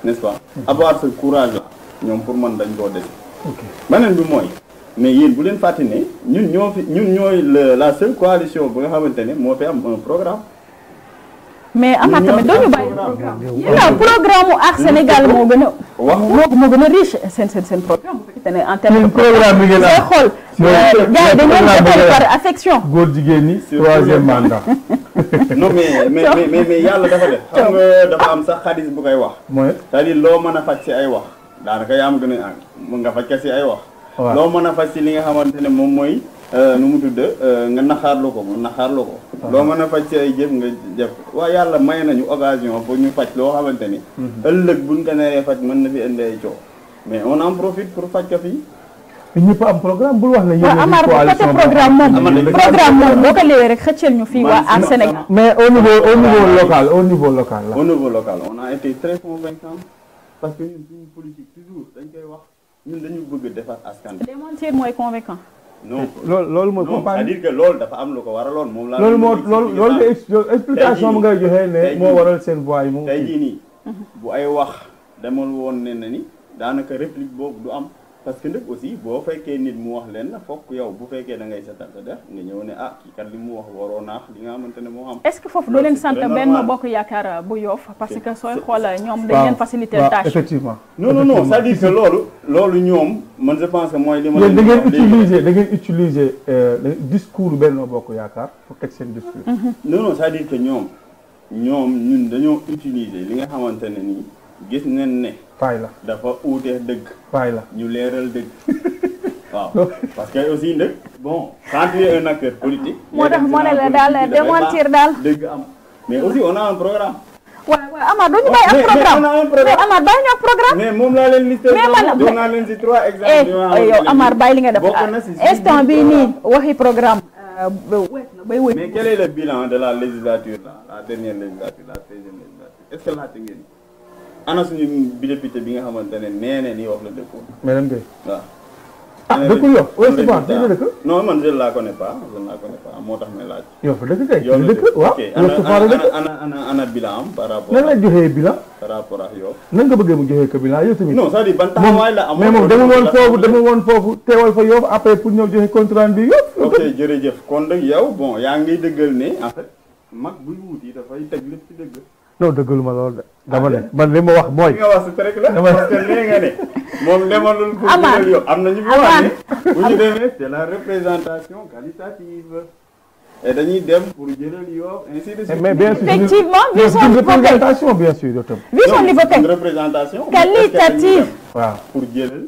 n'est-ce pas avoir ce courage là ñoom pour man dañ koo dese beneen bi mooy mais yéen bu leen fàtte ne ñun ñooy la seule coalition bu nga xamante ne moo fi am un programme mais Amath tamit doo ñu bàyyi programme mu Aar Sénégal moo gën a moo gën a riche seen programme bu fekkee ne en terme de programme bi ngeen am xool gars yi dañu leen par affection góor jigéen ñi troisième mandat non mais yàlla dafa def xam nga dafa am sax xadis bu koy wax mooy c'est-à-dire loo mën a faj si ay wax daanaka yaa am gën a mën nga faj ka si ay wax loo mën a faj si li nga xamante ne moom mooy nu mu tudd nga naxaarlu ko loo mën a faj si ay jëf nga jëf waaw yàlla may nañu occasion pour ñu faj loo xamante ni ëllëg buñ ko naree faj mën na fi indi ay coow mais on en profite pour faj ka fii ñëpp am programme bul wax ne yéen Amar bu côté programme moom boo ko léewee rek xëccal ñu fii waa Aar Sénégal mais au niveau local on a été très convaincant parce que ñun suñu politique toujours dañ koy wax ñun dañu bëgg defar askan bi démentir mooy convaincant non loolu mooy campagne c'est-à-dire que loolu dafa am lu ko waraloon moom laa loolu explication bu ngay joxee ne moo waral seen voix yi moom tey jii nii bu ay wax demal woon ne na ni daanaka réplique boobu du am parce que nag aussi boo fekkee nit mu wax leen na fokk yow bu fekkee da ngay setal sa def nga ñëw ne kii kat li mu wax waroo naax li nga xamante ne moo am est-ce que foofu doo leen sant Benno Bokk Yaakaar bu Yoff parce que sooy xool ñoom dañ leen faciliter tâche effectivement non c'est-à-dire que loolu ñoom man je pense que mooy li ma da ngeen utiliser discours Benno Bokk Yaakaar pour teg seen discours non c'est-à-dire que ñun dañoo utiliser li nga xamante ne nii gis nañ ne faay la dafa uutee dëgg faay la ñu leeral dëgg waaw parce que aussi nag bon quand tu es un acteur politique moo tax moo ne la daal démentir daal dëgg am mais aussi on a un programme waaw Amar doo ñu bàyyi am programme mais Amar bàyyi ñu am programme mais moom laa leen listé jox naa leen si 3 exemples yow Amar bàyyi li nga def instant bii nii waxi programme Mais quel est le bilan de la législature là, la dernière législature, la 13e législature? Est-ce que laajte ngeen ana suñu député bi nga xamante ne nee na nii wax la dëkkoon. mais lan ngay. waaw. ah dëkkul yow. oui c'est bon dina dëkk. non man je ne la connais pas moo tax may laaj. yow fa dëkk kay. yow la dëkk waaw. ana bilan am par rapport. nan la joxee bilan. par rapport ak yow. nan nga bëggee mu joxee ko bilan yow tamit. non c'est-à-dire ban taxawaay la am. mais moom demul woon foofu teewal fa yow après pour ñëw joxe compte rendu bi yëpp. ok jërëjëf kon nag yow bon yaa ngi dëggal ne en fait mag buy wuuti dafay teg lépp ci dëgg. non dëggaluma loolu de. dama ne man li ma wax mooy. li nga wax si rek la. parce que nee nga ne moom demalul pour jëlal yow am na ñu fi wax ne bu ñu demee c'est la représentation qualitative et dañuy dem pour jëlal yow ainsi de suite. mais bien sûr effectivement vu son niveau représentation bien sûr yow tam. vu son niveau une représentation qualitative. waaw pour jëlal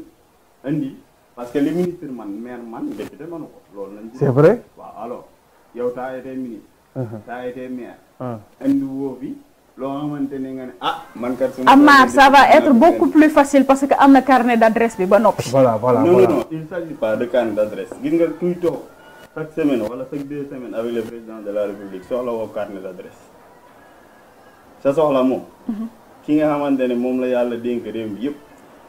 indi parce que li ministre man maire man député manu ko loolu lañ. c'est vrai. waaw alors yow t'as été ministre. t'as été maire. indi woo fi. loo xamante ne nga ne man kat Amar ça va être beaucoup plus facile parce que am na carnet d'adresse bi ba noppi. voilà non il s'agit pas de carnet d'adresse gis nga kuy toog chaque semaine wala chaque 2 semaines avec le président de la république soxla woo carnet d'adresse sa soxla moom ki nga xamante ne moom la yàlla dénk réew mi yëpp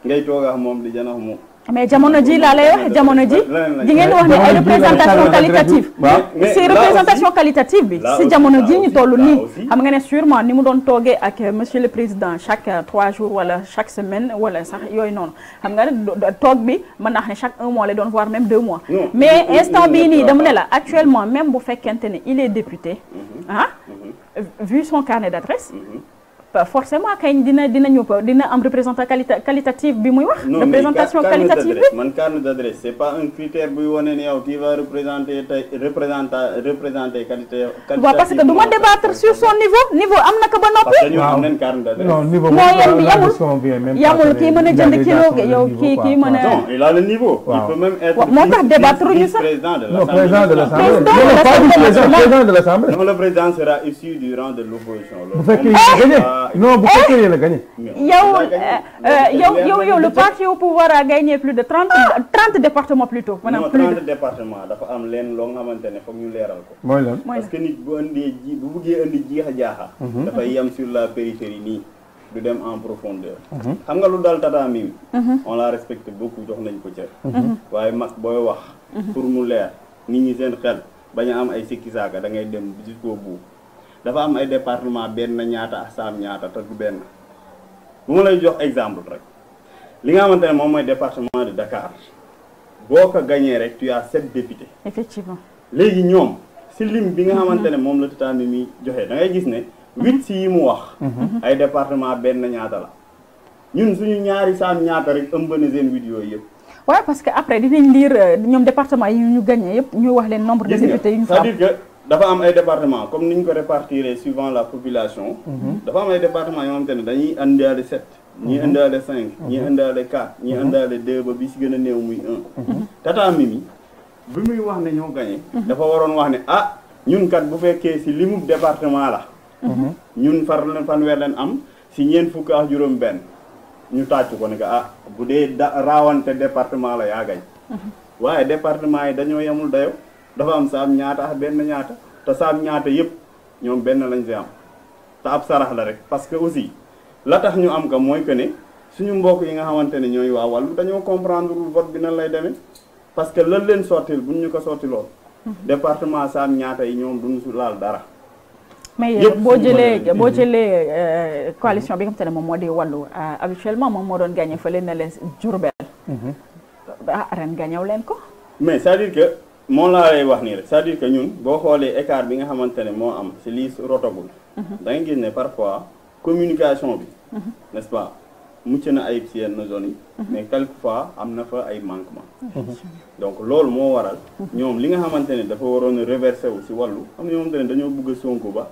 ngay toog ak moom di janax moom. mais jamono ji laa lay wax jamono ji di ngeen wax ne ay représentation qualitative si représentation qualitative bi si jamono ji ñu toll nii xam nga ne sûrement ni mu doon toogee ak monsieur le président chaque 3 jours wala chaque semaine wala sax yooyu noonu xam nga ne toog bi mën naa xam ne chaque 1 mois lay doon voire même 2 mois mais instant bii nii dama ne la actuellement même bu fekkente ne il est député vu son carnet d'adresse forcément kañ dina am représentant qualitative bi muy wax. représentation qualitative bi man carnet d'adresse c'est pas un critère buy wane ne yow tu vas représenter qualité. waaw parce que du ma débattre sur son niveau am na ko ba noppi. parce que ñu am nañ carnet d'adresse. non niveau yamul kii mën a jënd kilo yow kii mën a. non il a le niveau. il peut même être moo tax débattre ñu sax. président de l'Assemblée. non le président sera issu du rang de l'opposition. bu fekkee non bu fekkee yéen a gagné. yow le parti au pouvoir a gagné plus de 30 départements plutôt. maanaam plus de 30 départements dafa am leen loo nga xamante ne foog ñu leeral ko. mooy lan parce que nit bu buggee indi jiixa jaaxa. dafay yem sur la périphérie nii du dem en profondeur. xam nga lu dal Tata Mimi. on la respecte beaucoup jox nañ ko cër. waaye mag booy wax. pour mu leer nit ñi seen xel bañ a am ay sikki saaka da ngay dem jusqu'au bout. dafa am ay département benn ñaata saam ñaata te du benn bu ma lay jox exemple rek li nga xamante ne moom mooy département de Dakar boo ko gagné rek tu as 7 députés. effectivement léegi ñoom si lim bi nga xamante ne moom la Tata Mimi joxe da ngay gis ne 8 si yi mu wax. ay département benn ñaata la ñun suñu ñaari saam ñaata rek ëmb na seen 8 yooyu yëpp. waaw parce que après dinañ lire ñoom département yi ñu gagné yëpp ñu wax leen nombre de députés yu ñu fa. dafa am ay département comme ni ñu ko répartir suivant la population. dafa am ay département yoo xamante ne dañuy indaale 7. ñii indaale 5. ñii indaale 4. ñii indaale 2 ba bi si gën a néew muy 1. Tata Mimi bi muy wax ne ñoo gagné. dafa waroon wax ne ñun kat bu fekkee si limu département la. ñun fanweer leen am si ñeent fukk ak juróom benn ñu tàcc ko ne que bu dee raawante département la yaa gañ. waaye département yi dañoo yemul dayo dafa am saam ñaata ak benn ñaata te saam ñaata yëpp ñoom benn lañ fi am te ab sarax la rek parce que aussi la tax ñu am ko mooy que ne suñu mbokk yi nga xamante ne ñooy waa wàllu dañoo comprendre vote bi nan lay demee parce que lan leen sortil buñ ñu ko sortiloon département saam ñaata yi ñoom duñ su laal dara. mais boo jëlee coalition bi nga xamante ne moom moo di wàllu habituellement moom moo doon gagné fële na leen Diourbel. ren gagnéw leen ko. mais c'est-à-dire que. moom laa lay wax nii rek c'est-à-dire que ñun boo xoolee écart bi nga xamante ne moo am ci lii rotagul da ngay gis ne parfois communication bi n'est-ce pas mucc na ayib ci yenn zones yi mais quelquefois am na fa ay manquement donc loolu moo waral ñoom li nga xamante ne dafa waroon a reversé wu ci wàllu am na ñoo xamante ne dañoo bëgg a Sonko ba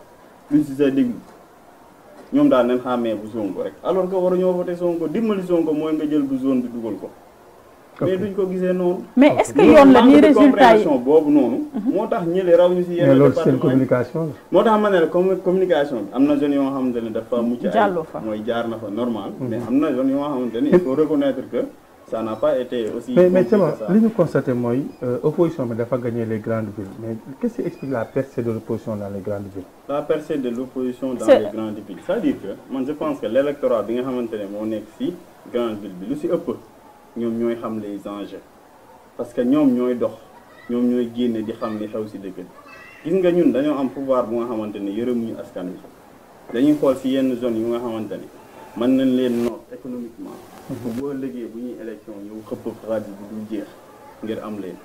luñ ci sa déglu ñoom daal nañ xàmmee bu Sonko rek alors que waruñoo voté Sonko dimbali Sonko mooy nga jël bu zone bi dugal ko mais duñ ko gisee noonu. mais est-ce que yoon la ni résultat yi boobu noonu. moo tax ñële raw ñu si yenn département communication moo tax ma ne la communication bi am na zones yoo xamante ne dafa mucc ay jàlloo fa mooy jaar na fa normal. mais am na zones yoo xamante ne il faut reconnaître que ça n'a pas été aussi. mais Thiaba li ñu constaté mooy opposition bi dafa gagné les grandes villes mais qu'est-ce qui explique la percée de l'opposition dans les grandes villes. La percée de l'opposition dans les grandes villes c'est-à-dire que man je pense que l'électorat bi nga xamante ne moo nekk ci grande ville bi lu ci ëpp ñoom ñooy xam les enjeux parce que ñoom ñooy dox ñoom ñooy génne di xam li xew ci dëkk bi gis nga ñun dañoo am pouvoir bu nga xamante ne yërëmuñu askan wi dañuy xool ci yenn zones yu nga xamante ne mën nañ leen noot économiquement. boo liggéey bu ñuy élection ñëw xëpp xaalis bi du jeex ngir am leen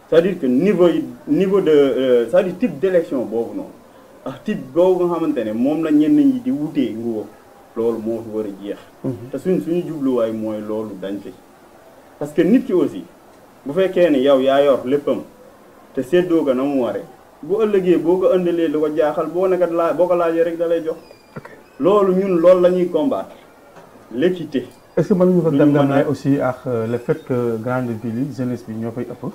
c'est-à-dire que niveau de c'est-à-dire type d'élection boobu noonu ak type boobu nga xamante ne moom la ñenn ñi di wutee nguur loolu moo fi war a jeex. te suñu jubluwaay mooy loolu dañ fi parce que nit ki aussi bu fekkee ne yow yaa yor léppam te séddoo ko na mu waree bu ëllëgee boo ko ëndalee lu ko jaaxal boo ko laajee rek da lay jox loolu ñun loolu la ñuy combattre l'équité. est-ce que mënuñu ko gam-gamlee aussi ak le fait que grande ville yi jeunesse bi ñoo fay ëpp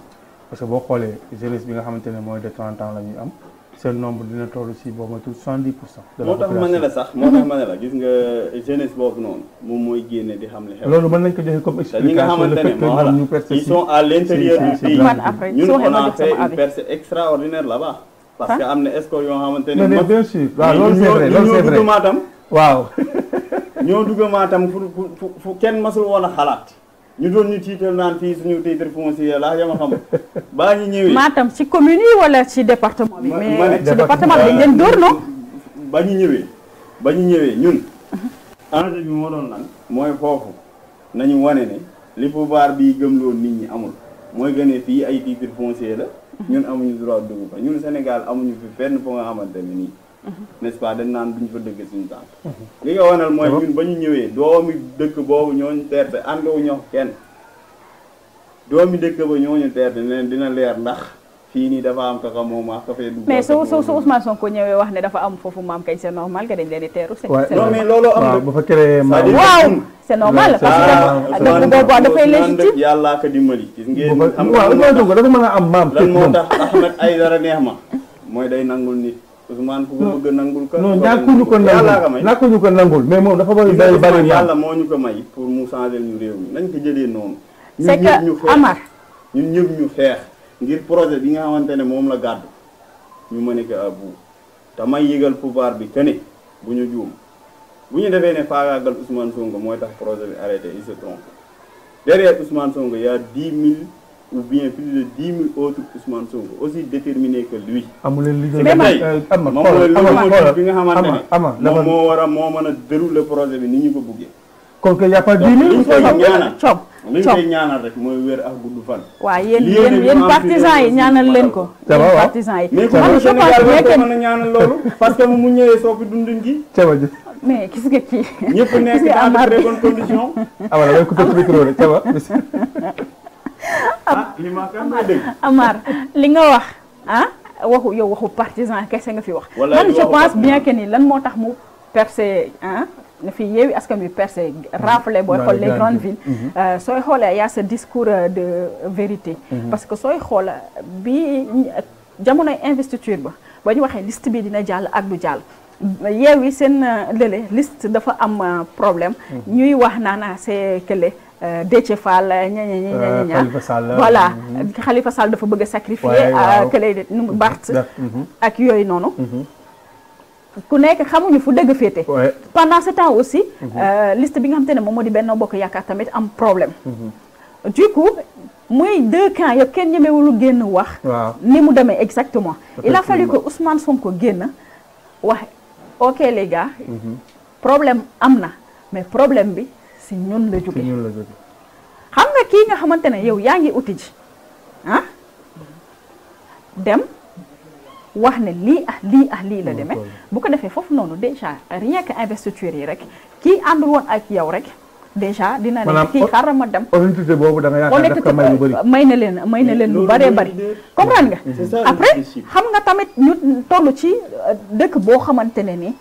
parce que boo xoolee jeunesse bi nga xamante ne mooy de 30 ans la ñuy am seen nombre dina toll si boo matul 70%. de la population moo tax ma ne la sax moo tax ma ne la gis nga jeunesse boobu noonu moom mooy génne di xam li xew. loolu mën nañ ko joxe comme explication le fait que ñoom ñu percé ils sont à l'intérieur du pays ñun on a fait une après percée extraordinaire là-bas. parce que am na escole yoo xamante ne. mais bien sûr waaw loolu c'est vrai loolu c'est vrai ñoo dugg Matam. waaw. ñoo dugg Matam fu kenn masul woon a xalaat ñu doon ñu tiital naan fii suñu titre foncier la yama xam baa ñu ñëwee. Matam ci commune yi wala ci département bi. mais ci département bi dañ leen dóor non. ba ñu ñëwee ñun. enjeu bi moo doon lan mooy foofu nañu wane ne li pouvoir bi gëmloo nit ñi amul mooy gën fii ay titre foncier la. ñun amuñu droit dugg fa ñun Sénégal amuñu fi fenn foo nga xamante ne nii. n'est-ce pas dañ naan duñ fa dëgg suñu tànk. li nga wanal mooy ñun ba ñu ñëwee doomi dëkk boobu ñooñu teerte àndewuñu kenn doomi dëkk ba ñooñu teerte ne dina leer ndax fii nii dafa am kaka moom ak ka fee dugg. mais su Ousmane Sonko ñëwee wax ne dafa am foofu maam kay c'est normal que dañ leen di teeru. non mais loolu am na bu fa créé maam. waaw c'est normal parce que dëkk boobu dafay légitime. yàllaa ko dimbali. gis ngeen am dafa mën a am maam. lan moo tax Ahmed Aïdara neex ma mooy day nangul nit. Ousmane ku ko bëgg nangul ko. non ñàkkuñu ko nangul mais moom dafa bari yàlla moo ñu ko may pour mu changer ñu réew mi nañ ko jëlee noonu. c'est que Amar ñun ñëpp ñu xeex ngir projet bi nga xamante ne moom la gàddu ñu mën ko à bout te may yëgal pouvoir bi que ne bu ñu juum bu ñu defee ne faagaagal Ousmane Sonko mooy tax projet bi arrêté il se trompe derrière Ousmane Sonko y a 10 000 ou bien plus de 10 000 autres Ousmane Sonko aussi déterminés que lui. amuleen liggéey bi nga xamante ne moom moo mën a dérouler projet bi ni ñu ko buggee. kon que y a pas 10 000. li ñu koy ñaanal rek mooy wér ak gudd fan. waaw yéen partisans yi ñaanal leen ko. ça va waaw partisans yi. mais comment Sénégal mën a ñaanal loolu. parce que mu ñëwee soppi dundin gi. mais gis nga kii. ñëpp nekk dans de très bonnes conditions. ah voilà damay coupé ci micro rek ça va. li ma kan ma dégg. Amar li nga wax waxu partisan kese nga fi wax. man je pense bien que ni lan moo tax mu percé na fi Yewwi Askan Wi percé raflé booy xool les grandes villes. sooy xoolee y a ce discours de vérité. parce que sooy xool bi jamonoy investiture ba ñu waxee liste bi dina jàll ak du jàll. Yewwi seen lële liste dafa am problème. ñuy wax naan c'est que Déthié Fall Khalifa Sall voilà Khalifa Sall dafa bëgg a sacrifier kële nu Barth ak yooyu noonu ku nekk xamuñu fu dëgg féete pendant ce temps aussi liste bi nga xamante ne moom moo di Benno Bokk Yaakaar tamit am problème du coup muy deux camps yëpp kenn ñemewulu génn wax ni mu demee exactement il a fallu que Ousmane Sonko génn wax ok les gars problème am na mais problème bi si ñun la jóge xam nga kii nga xamante ne yow yaa ngi uti ji dem wax ne lii la demee bu ko defee foofu noonu déjà rien que investiture yi rek kii àndul woon ak yow rek déjà dina ne kii xaaral ma dem honnêteté boobu da nga yaakaar daf ko may lu bëri may na leen lu bëree bëri comprendre nga après xam nga tamit ñu toll ci dëkk boo xamante ne ni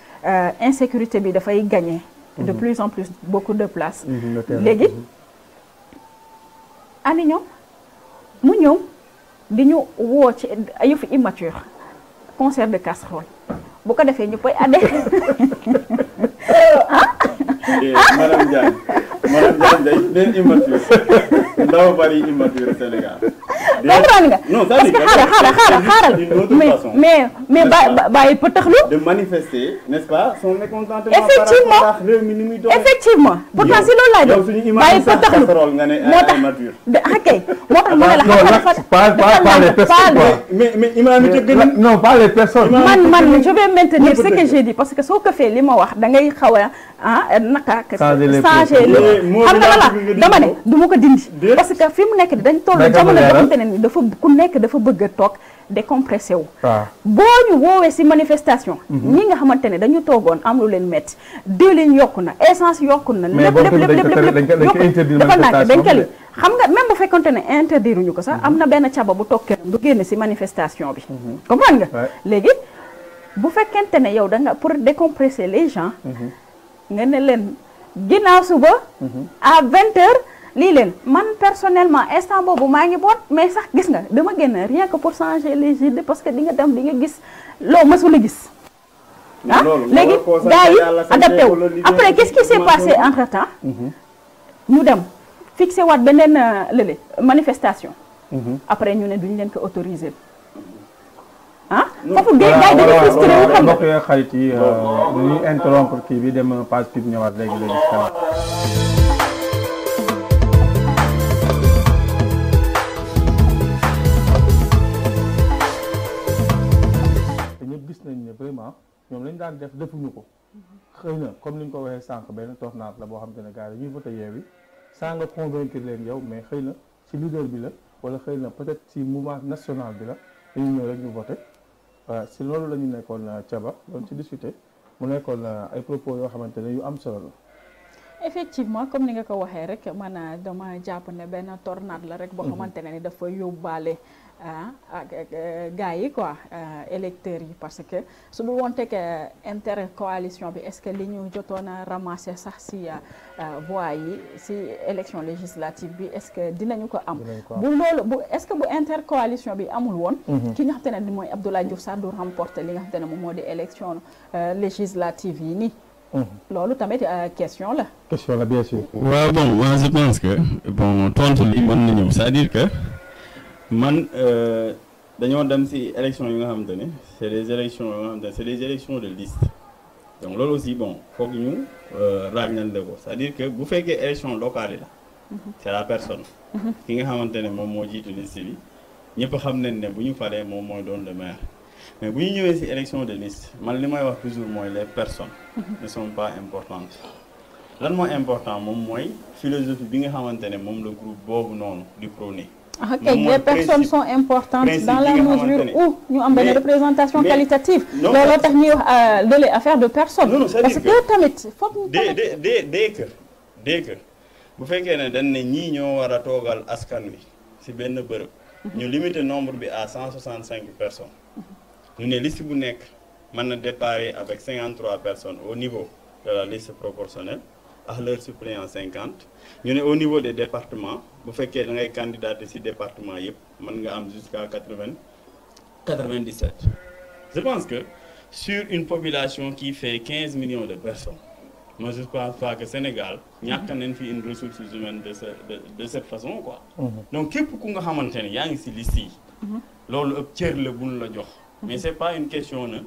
insécurité bi dafay gagner de plus en plus beaucoup de place léegi ani ñoom mu ñëw di ñu woo ci yëfu immature concert de casserole bu ko defee ñu koy adhéré madame Diagne day leen immature dafa bari immature Sénégal. comprendre nga. non parce que xaaral mais bàyyi pëtaxlu. de manifester n'est-ce pas son mécontentement. effectivement par rapport ak réew mi ni muy doxee. effectivement pourtant si loolu laay doon bàyyi pëtaxlu nga ne moo tax immature. kay moo tax ma ne la pas les personnes mais imam yi gën a non pas les personnes. man je vais maintenir ce que j'ai dit parce que soo ko fee li ma wax da ngay xaw a naka changer les xam nga la dama ne du ma ko dindi parce que fi mu nekk dañ toll jamono boo xamante ne ni dafa ku nekk dafa bëgg a toog décompressé wu boo ñu woowee si manifestation ñi nga xamante ne dañu toogoon am lu leen métti diwlin yokku na essence yokku na lépp dafa nàkk dañ kali xam nga même bu fekkonte ne interdire ñu ko sax am na benn caba bu toog kenn du génn si manifestation bi comprendre nga léegi bu fekkente ne yow da nga pour décompresser les gens nga ne leen ginnaaw suba à 20h lii leen man personnellement instant boobu maa ngi boot mais sax gis nga dama génn rien que pour changer les idées parce que di nga dem di nga gis loo mësul a gis léegi gars yi adapté wu après qu'est-ce qui s'est passé entre temps ñu dem fixé waat beneen lële manifestation après ñu ne duñ leen ko autoriser foofu gars yi dañuy frustré wu xam mbokk yi xarit yi ñuy interrompre kii bi dem page pub ñëwaat léegi te ñëpp gis nañ ne vraiment ñoom lañ daan def defuñu ko xëy na comme li ñu ko waxee sànq benn tornade la boo xam te ne gars yi dañuy voté Yewwi sans nga convaincre leen yow mais xëy na ci leader bi la wala xëy na peut-être ci mouvement national bi la dañu ñëw rek ñu voté waaw si loolu la ñu nekkoon Thiaba doon ci discuter mu nekkoon ay propos yoo xamante ne yu am solo la. effectivement comme ni nga ko waxee rek man dama jàpp ne benn tornade la rek boo xamante ne ni dafa yóbbaale ak gars yi quoi électeurs yi parce que su dul woon teg intercoalition bi est-ce que li ñu jotoon a ramasser sax si voix yi si élection législative bi est-ce que dinañu ko am bu loolu bu est-ce que bu intercoalition bi amul woon ki nga xam te ne ni mooy Abdoulaye Diouf Sarr du remporter li nga xam te ne moom moo di élection législative yi nii loolu tamit question la. question la bien sûr. waaw bon moi je pense que bon tontu li mën na ñëw c'est-à-dire que man dañoo dem ci élection yi nga xamante ne c'est des élections yoo nga xamante ne c'est des élections de liste donc loolu aussi bon foog ñu ràññale ko c'est-à-dire que bu fekkee élection locale yi la c'est la personne ki nga xamante ne moom moo jiitu liste bi ñëpp xam nañ ne bu ñu falee moom mooy doon le maire mais bu ñu ñëwee ci élection de liste man li may wax toujours mooy les personnes ne sont pas importantes lan moo important moom mooy philosophie bi nga xamante ne moom le groupe boobu noonu di prôner. Les personnes sont importantes dans la mesure où ñu am benn représentation qualitative. looloo tax ñuy wax de affaire de personnes. non parce que tamit foog dès que bu fekkee ne dañ ne ñii ñoo war a toogal askan wi ci benn bërëb. ñu limiter nombre bi à 165 personnes. ñu ne liste bu nekk mën na déparler avec 53 personnes au niveau de la liste proportionnelle ak leur suppléant 50 ñu ne au niveau des départements bu fekkee da ngay candidater ci département yëpp mën nga am jusqu'à 97. Je pense que sur une population qui fait 15 millions de personnes moi je pense pas que Sénégal ñàkk nañ fi une ressource humaine de cette façon quoi. Donc képp ku nga xamante ne yaa ngi ci liste yi. loolu ëpp cër la buñ la jox. mais c'est pas une question na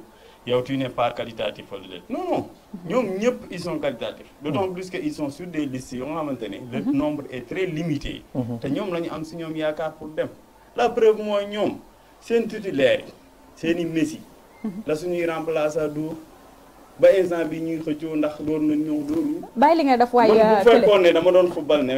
yow tu n'es pas qualitatif wala déet non ñoom ñëpp ils sont qualitatifs d'autant plus que ils sont sur des listes yoo nga xamante ne le nombre est très limité te ñoom la ñu am si ñoom yaakaar pour dem la preuve mooy ñoom seen titulaire yi seen i Messi la suñuy remplaçant du ba instant bi ñuy xëccoo ndax doon na ñëw doon bàyyi li nga def waaye man bu fekkoon ne dama doon football ne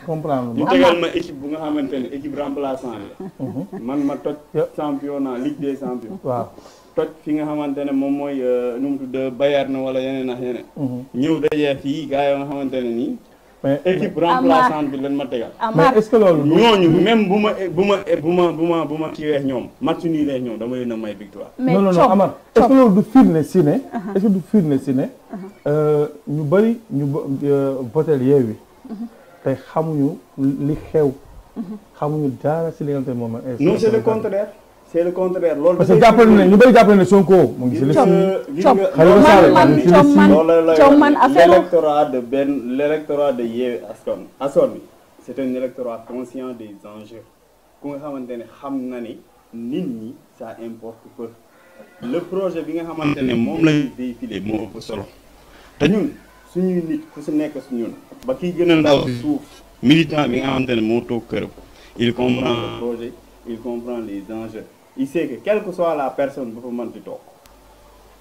comprendre ñu tegal ma équipe bu nga xamante ne équipe remplaçant la man ma toj championnat Ligue des champions waaw toj fi nga xamante ne moom mooy nu mu tudd Bayern wala yeneen ak yeneen ñëw dajee fii gars yoo nga xamante ne nii mais équipe remplaçante bi lan ma tegal mais est-ce que loolu ñooñu même bu ma kii weex ñoom match nii leex ñoom dama leen a may victoire non Amar est-ce que loolu du firnde si ne est-ce que du firnde si ne ñu bëri ñu votel Yewwi tey xamuñu li xew xamuñu dara si li nga xamante ne moom non c'est le contraire c'est le contraire loolu parce que jàppale ne ñu bëri jàppale ne Sonko mu ngi si liste man affaire l'électorat de Yewwi Askan bi c'est un électorat conscient des enjeux ku nga xamante ne xam na ni nit ñi ça importe peu le projet bi nga xamante ne moom lañuy véhiculer moo ëpp solo te ñun suñuy nit ku si nekk su ñun ba kiy gën a ndaw suuf militant bi nga xamante ne moo toog këram il comprend le projet il comprend les enjeux il sait que quelle que soit la personne bu fa mën di toog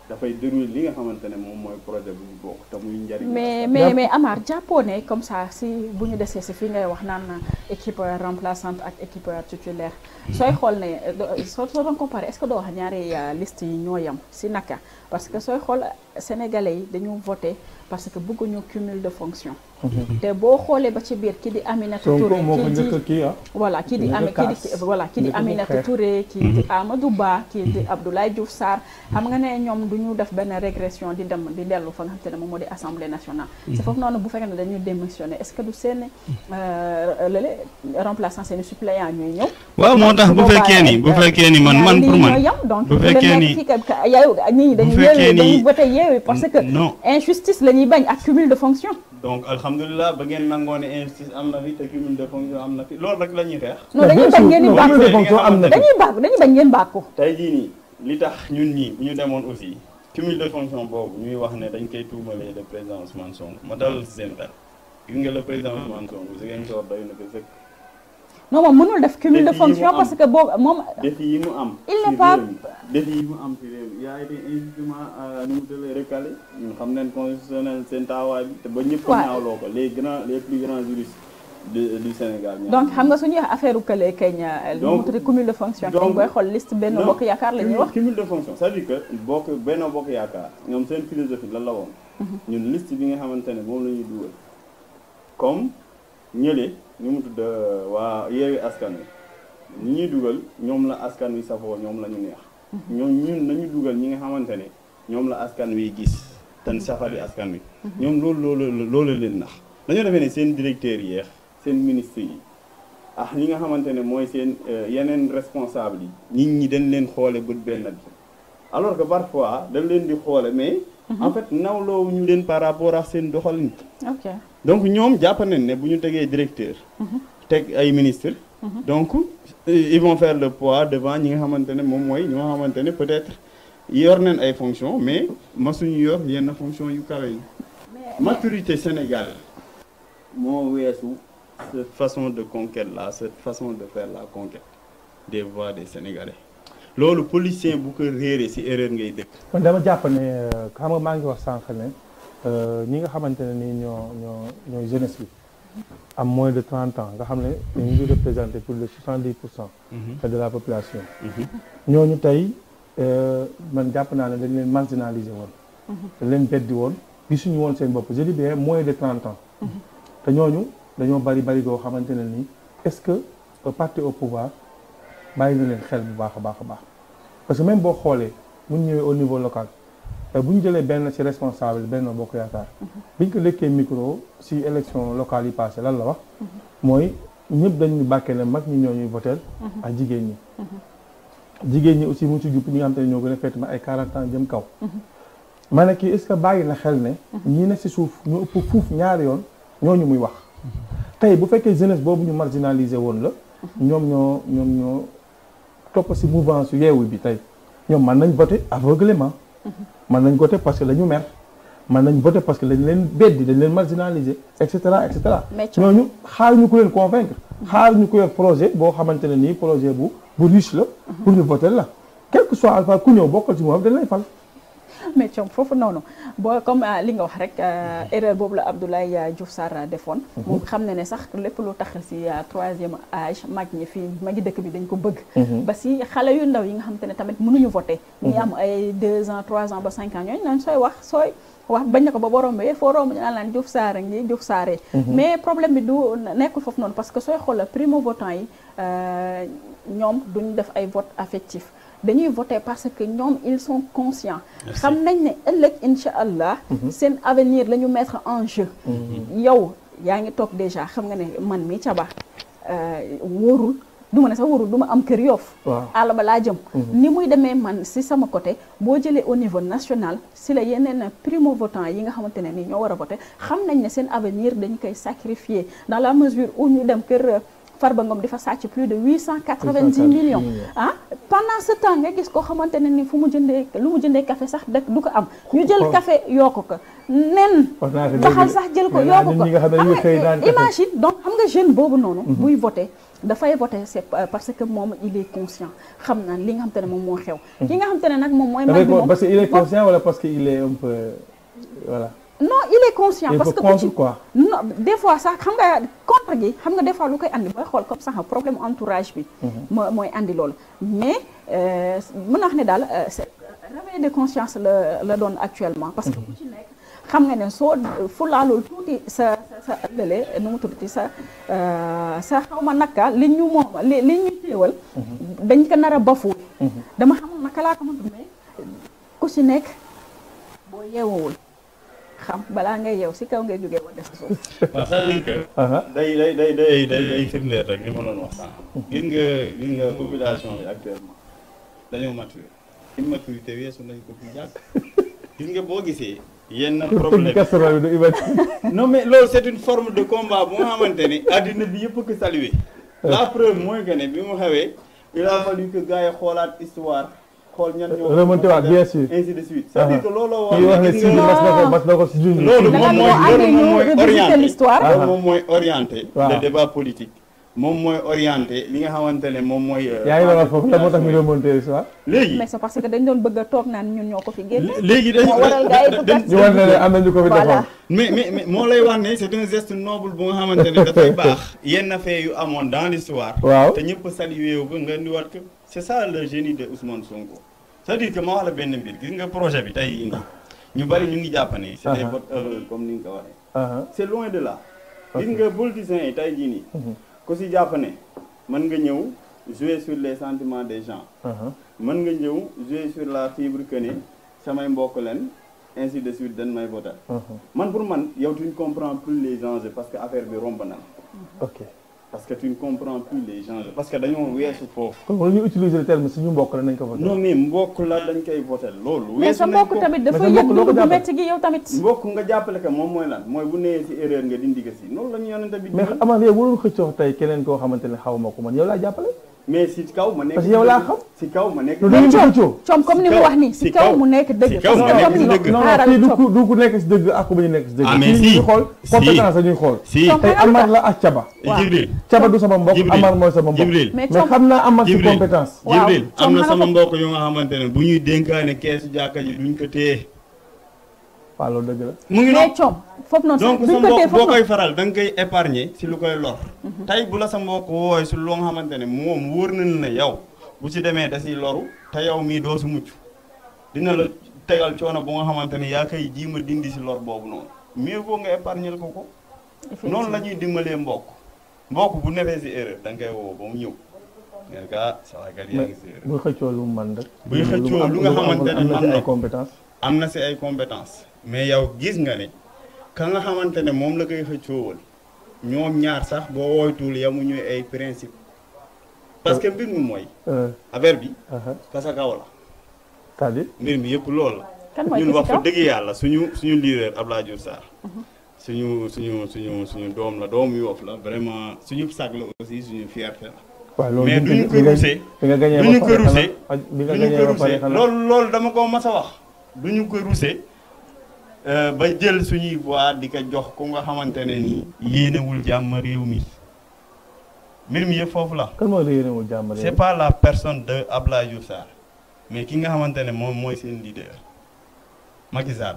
dafay déroule li nga xamante ne moom mooy projet bu ñu bokk te muy njariñ. mais Amar jàppoo ne comme ça si bu ñu desee si fii ngay wax naan équipe remplaçante ak équipe titulaire sooy xool ne soo doon comparé est-ce que doo wax ñaari liste yi ñoo yam si naka parce que sooy xool sénégalais yi dañu voté parce que bëgguñu cumul de fonction. te boo xoolee ba ci biir ki di Aminata Touré kii di Aminata Touré kii di Amadou Ba kii di Abdoulaye Diouf Sarr xam nga ne ñoom du ñu def benn régression di dellu fa nga xam te ne moom moo di assemblée nationale. c'est foofu noonu bu fekkee ne dañuy démissionner est-ce que du seen remplaçant seen suppléant ñuy ñëw. waaw moo tax bu fekkee ni man pour man bu fekkee ni ñi dañuy voté Yewwi parce que injustice la ñuy bañ ak cumul de fonction. donc alhamdulilah ba ngeen nangoo ne injustice am na fi te cumul de fonction am na fi loolu rek la ñuy xeex. non dañuy bañ ngeen di bàkku dañuy bañ ngeen bàkku. tey jii nii li tax ñun ñii bu ñu demoon aussi cumul de fonction boobu ñuy wax ne dañ koy tuumalee le président Ousmane Sonko ma dalal si seen xel gis nga le président Ousmane Sonko si ngeen soor doy na ko sëkk. non moom mënul def cumul de fonction parce que boobu moom. défi yi mu am. il n'est pas défi yi mu am ci réew mi y a été injustement nu mu tëlee recalé ñun xam nañ constitutionnel seen taawaay bi te ba ñëpp ñaawloo ko les plus grands juristes du Sénégal. donc xam nga suñuy wax affaire kële kañ. donc mu tudd cumul de fonction. donc booy xool liste Benno Bokk Yaakaar la ñuy wax. cumul de fonction c'est-à-dire que Benno Bokk Yaakaar ñoom seen philosophie lan la woon. ñun liste bi nga xamante ne moom la ñuy dugal comme ñële ñu mu tudd waa Yewwi Askan Wi ñi ñuy dugal ñoom la askan wi safoo ñoom la ñu neex. ñun nañu dugal ñi nga xamante ne ñoom la askan wi gis te safari askan wi. ñoom loolu leen nax dañoo defee ne seen directeurs yi seen ministres yi ah ñi nga xamante ne mooy seen yeneen responsable yi nit ñi dañ leen xoole bët benn bi alors que parfois dañ leen di xoole mais en fait nawloo ñu leen par rapport ak seen doxalin. ok donc ñoom jàpp nañ ne bu ñu tegee directeur teg ay ministres donc ils vont faire le poids devant ñi nga xamante ne moom mooy ñoo xamante ne peut-être yor nañ ay fonctions mais masuñu yor yenn fonctions yu kawe yi. maturité Sénégal moo weesu cette façon de conquête là cette façon de faire la conquête des voix des Sénégalais loolu politicien bu ko réeree ci erreur ngay dëkk. kon dama jàpp ne xam nga maa ngi wax sànq ne ñi nga xamante ne nii ñooy jeunesse bi am moins de 30 ans nga xam ne dañu ngi représenté plus de 70% de la population. ñooñu tey man jàpp naa ne dañ leen marginalisé woon. dañ leen beddi woon gisuñu woon seen bopp je dis bien moins de 30 ans. te ñooñu dañoo bari goo xamante ne nii est-ce que parti au pouvoir bàyyi na leen xel bu baax a baax parce que même boo xoolee bu ñu ñëwee au niveau local bu ñu jëlee benn ci responsable Benno Bokk Yaakaar biñ ko lekkee micro ci élection locale yi passé lan la wax mooy ñëpp dañu bàkkee ne mag ñi ñoo ñuy voteel ak jigéen ñi aussi mu ci jub ñi nga xam te ne ñoo gën a fekk ma ay 40 ans jëm kaw ma ne kii est-ce que bàyyi na xel ne ñi ne ci suuf ñu ëpp fuuf ñaari yoon ñooñu muy wax tey bu fekkee jeunesse boobu ñu marginalisé woon la ñoom ñoo topp ci mouvance yu Yewwi bi tey ñoom mën nañ voter aveuglément mën nañ voter parce que dañu mer mën nañ voter parce que dañ leen beddi dañ leen marginaliser et cetera ñooñu xaar ñu ko leen convaincre xaar ñu ko yor projet boo xamante ne nii projet bu riche la pour ñu voter la quel que soit alpha ku ñëw bokkal ci moom dañ lay fal. mais coom foofu noonu boo comme li nga wax rek erreur boobu la Abdoulaye Diouf Sarr defoon moom xam ne sax lépp lu tax si 3e âge mag ñi fii magi dëkk bi dañ ko bëgg ba si xale yu ndaw yi nga xam te ne tamit mënuñu voter ñi am ay 2 ans 3 ans ba 5 ans ñooñu noonu sooy wax bañ na ko ba borom bi foo romb ñu naan Diouf Sarr ngi Diouf Sarr mais problème bi du nekkul foofu noonu parce que sooy xool primo votant yi ñoom duñ def ay vote affectif dañuy voter parce que ñoom ils sont conscients xam nañ ne ëllëg incha allah seen avenir la ñu mettre en jeu yow yaa ngi toog déjà xam nga ne man mi Thiaba wóorul du ma ne sax warul du ma am kër Yoff àll ba laa jëm ni muy demee man si sama côté boo jëlee au niveau national si la yeneen primo votant yi nga xamante ne nii ñoo war a voter xam nañ ne seen avenir dañ koy sacrifier dans la mesure où ñu dem kër Farba Ngom di fa sàcc plus de 890 millions ah pendant ce temps nga gis koo xamante ne ni fu mu jëndee lu mu jëndee café sax du ko am ñu jël café yokku ko nen baxal sax jël ko yokku ko imagine donc xam nga jeune boobu noonu buy voter dafay voter c'est parce que moom il est conscient xam na li nga xamante ne moom moo xew ki nga xamante ne nag moom mooy mag bi moom parce que il est conscient wala parce que il est un peu voilà non il est conscient parce que contre quoi non des fois sax xam nga contre gi xam nga des fois lu koy andi booy xool comme ça problème entourage bi mooy andi loolu mais mën na wax ne daal réveil de conscience la doon actuellement parce que ku ci nekk xam nga ne soo fulaalul tuuti sa lële nu mu tuddati sa xaw ma naka li ñu moom li ñu téewal dañ ko nar a bafu dama xamul naka laa ko mën mais ku ci nekk boo yeewowul xam balaa ngay yeew si kaw ngay jógee wala sa suuf. waaw c'est-à-dire que day firndeel rek li ma doon wax sànq. gis nga population bi actuellement dañoo mature. immaturité weesu nañ ko fi jàpp gis nga boo gisee. yenn problème non mais loolu c'est une forme de combat bu nga xamante ni addina bi yëpp ko saluer. la preuve mooy que ne bi mu xewee il a fallu que gars yi xoolaat histoire. xool ñan ñoo remonté waat bien sûr ainsi de suite c'est-à-dire que looloo wax ne si mas na ko si junj loolu moom mooy orienté loolu moom mooy orienté le débat politique moom mooy orienté li nga xamante ne moom mooy yaa ngi doon foofu la moo tax ñu remonté l'histoire léegi mais c'est parce que dañ doon bëgg a toog naan ñun ñoo ko fi génne léegi ñu war na ne am na ñu ko fi defoon mais moo lay wax ne c'est un geste noble bu nga xamante ne dafay baax yenn fait yu amoon dans l'histoire waaw te ñëpp salué wu ko nga ndiwaat ko c'est ça le génie de Ousmane Sonko c'est-à-dire que ma wax la benn mbir gis nga projet bi tey indi ñu bari ñu ngi jàpp ne c'est des votes heureux comme ni nga ko waxee c'est loin de là gis nga politiciens yi tey jii nii ku si jàpp ne mën nga ñëw jouer sur les sentiments des gens mën nga ñëw jouer sur la fibre que ne samay mbokk leen ainsi de suite dañ may voter man pour man yow tu ne comprends plus les enjeux parce que affaire bi romb na ok parce que tu ne comprends plus les gens parce que dañoo weesu foofu. kon wala ñu utiliser le terme suñu mbokk la nañ ko voté. non mais mbokk la dañ koy voté loolu. mais sa mbokk tamit dafa yëg dugg bu métti gi yow tamit. mbokk nga jàppale ko moom mooy lan mooy bu nee si erreur nga dindi ko si loolu la ñu yonente bi. mais Amar yow mënul xëccoo tey keneen koo xamante ne xaw ma ko man yow laa jàppale. mais si kaw ma nekk. parce que yow laa xam. si kaw ma nekk. mais coom comme ni mu wax nii si kaw mu nekk dëgg. si kaw mu nekk si dëgg. non non du ku nekk si dëgg ak ku bañ a nekk si dëgg. ah mais si ñuy xool compétence la ñuy xool. si tey Amar la ak Caba. Jibril Caba du sama mbokk Amar mooy sama mbokk. Jibril mais xam naa Amar si compétence. Jibril am na sama mbokk yu nga xamante ne bu ñuy dénkaane keesu jàkka ji duñ ko téye. waaw loolu dëgg la. mu ngi mais coom foofu noonu donc sa mbokk boo koy faral da nga koy épargner si lu koy lor. tey bu la sa mbokk wooy si loo nga xamante ne moom wóor nañu ne yow bu si demee da siy loru te yow mii doo si mucc dina la tegal coono bu nga xamante ne yaa koy jiima dindi si lor boobu noonu mieux vaut nga épargner ko ko. noonu la ñuy dimbalee mbokk bu nefee si erreur da nga koy woo ba mu ñëw. ngeen ka sa waay yaa ngi si erreur. buy xëccoo lu mu mën rek. buy xëccoo lu nga xamante ne am na si ay compétence am na si ay compétence mais yow gis nga ne ka nga xamante ne moom la koy xëccoowal ñoom ñaar sax boo woytuwul yamuñu ay principe parce que mbir mi mooy. affaire bi. kasa kaw la. c'est-à-dire. mbir mi yëpp loolu la. kan mooy ñun wax fa dëgg yàlla suñu leader Abdoulaye Diouf Sarr. suñu doom la doomu Yoff la vraiment suñu sag la aussi suñu fierté la. waaw loolu mais duñu ko rusé duñu ko rusé loolu dama ko mas a wax. duñu ko rusé ba jël suñuy voix di ko jox ku nga xamante ne nii. yéenewul jàmm réew mi. mbir mi yëpp foofu la. kan mooy la yéenewul jàmm réew mi. c'est pas la personne de Abdoulaye Diouf Sarr mais ki nga xamante ne moom mooy seen leader Macky Sall.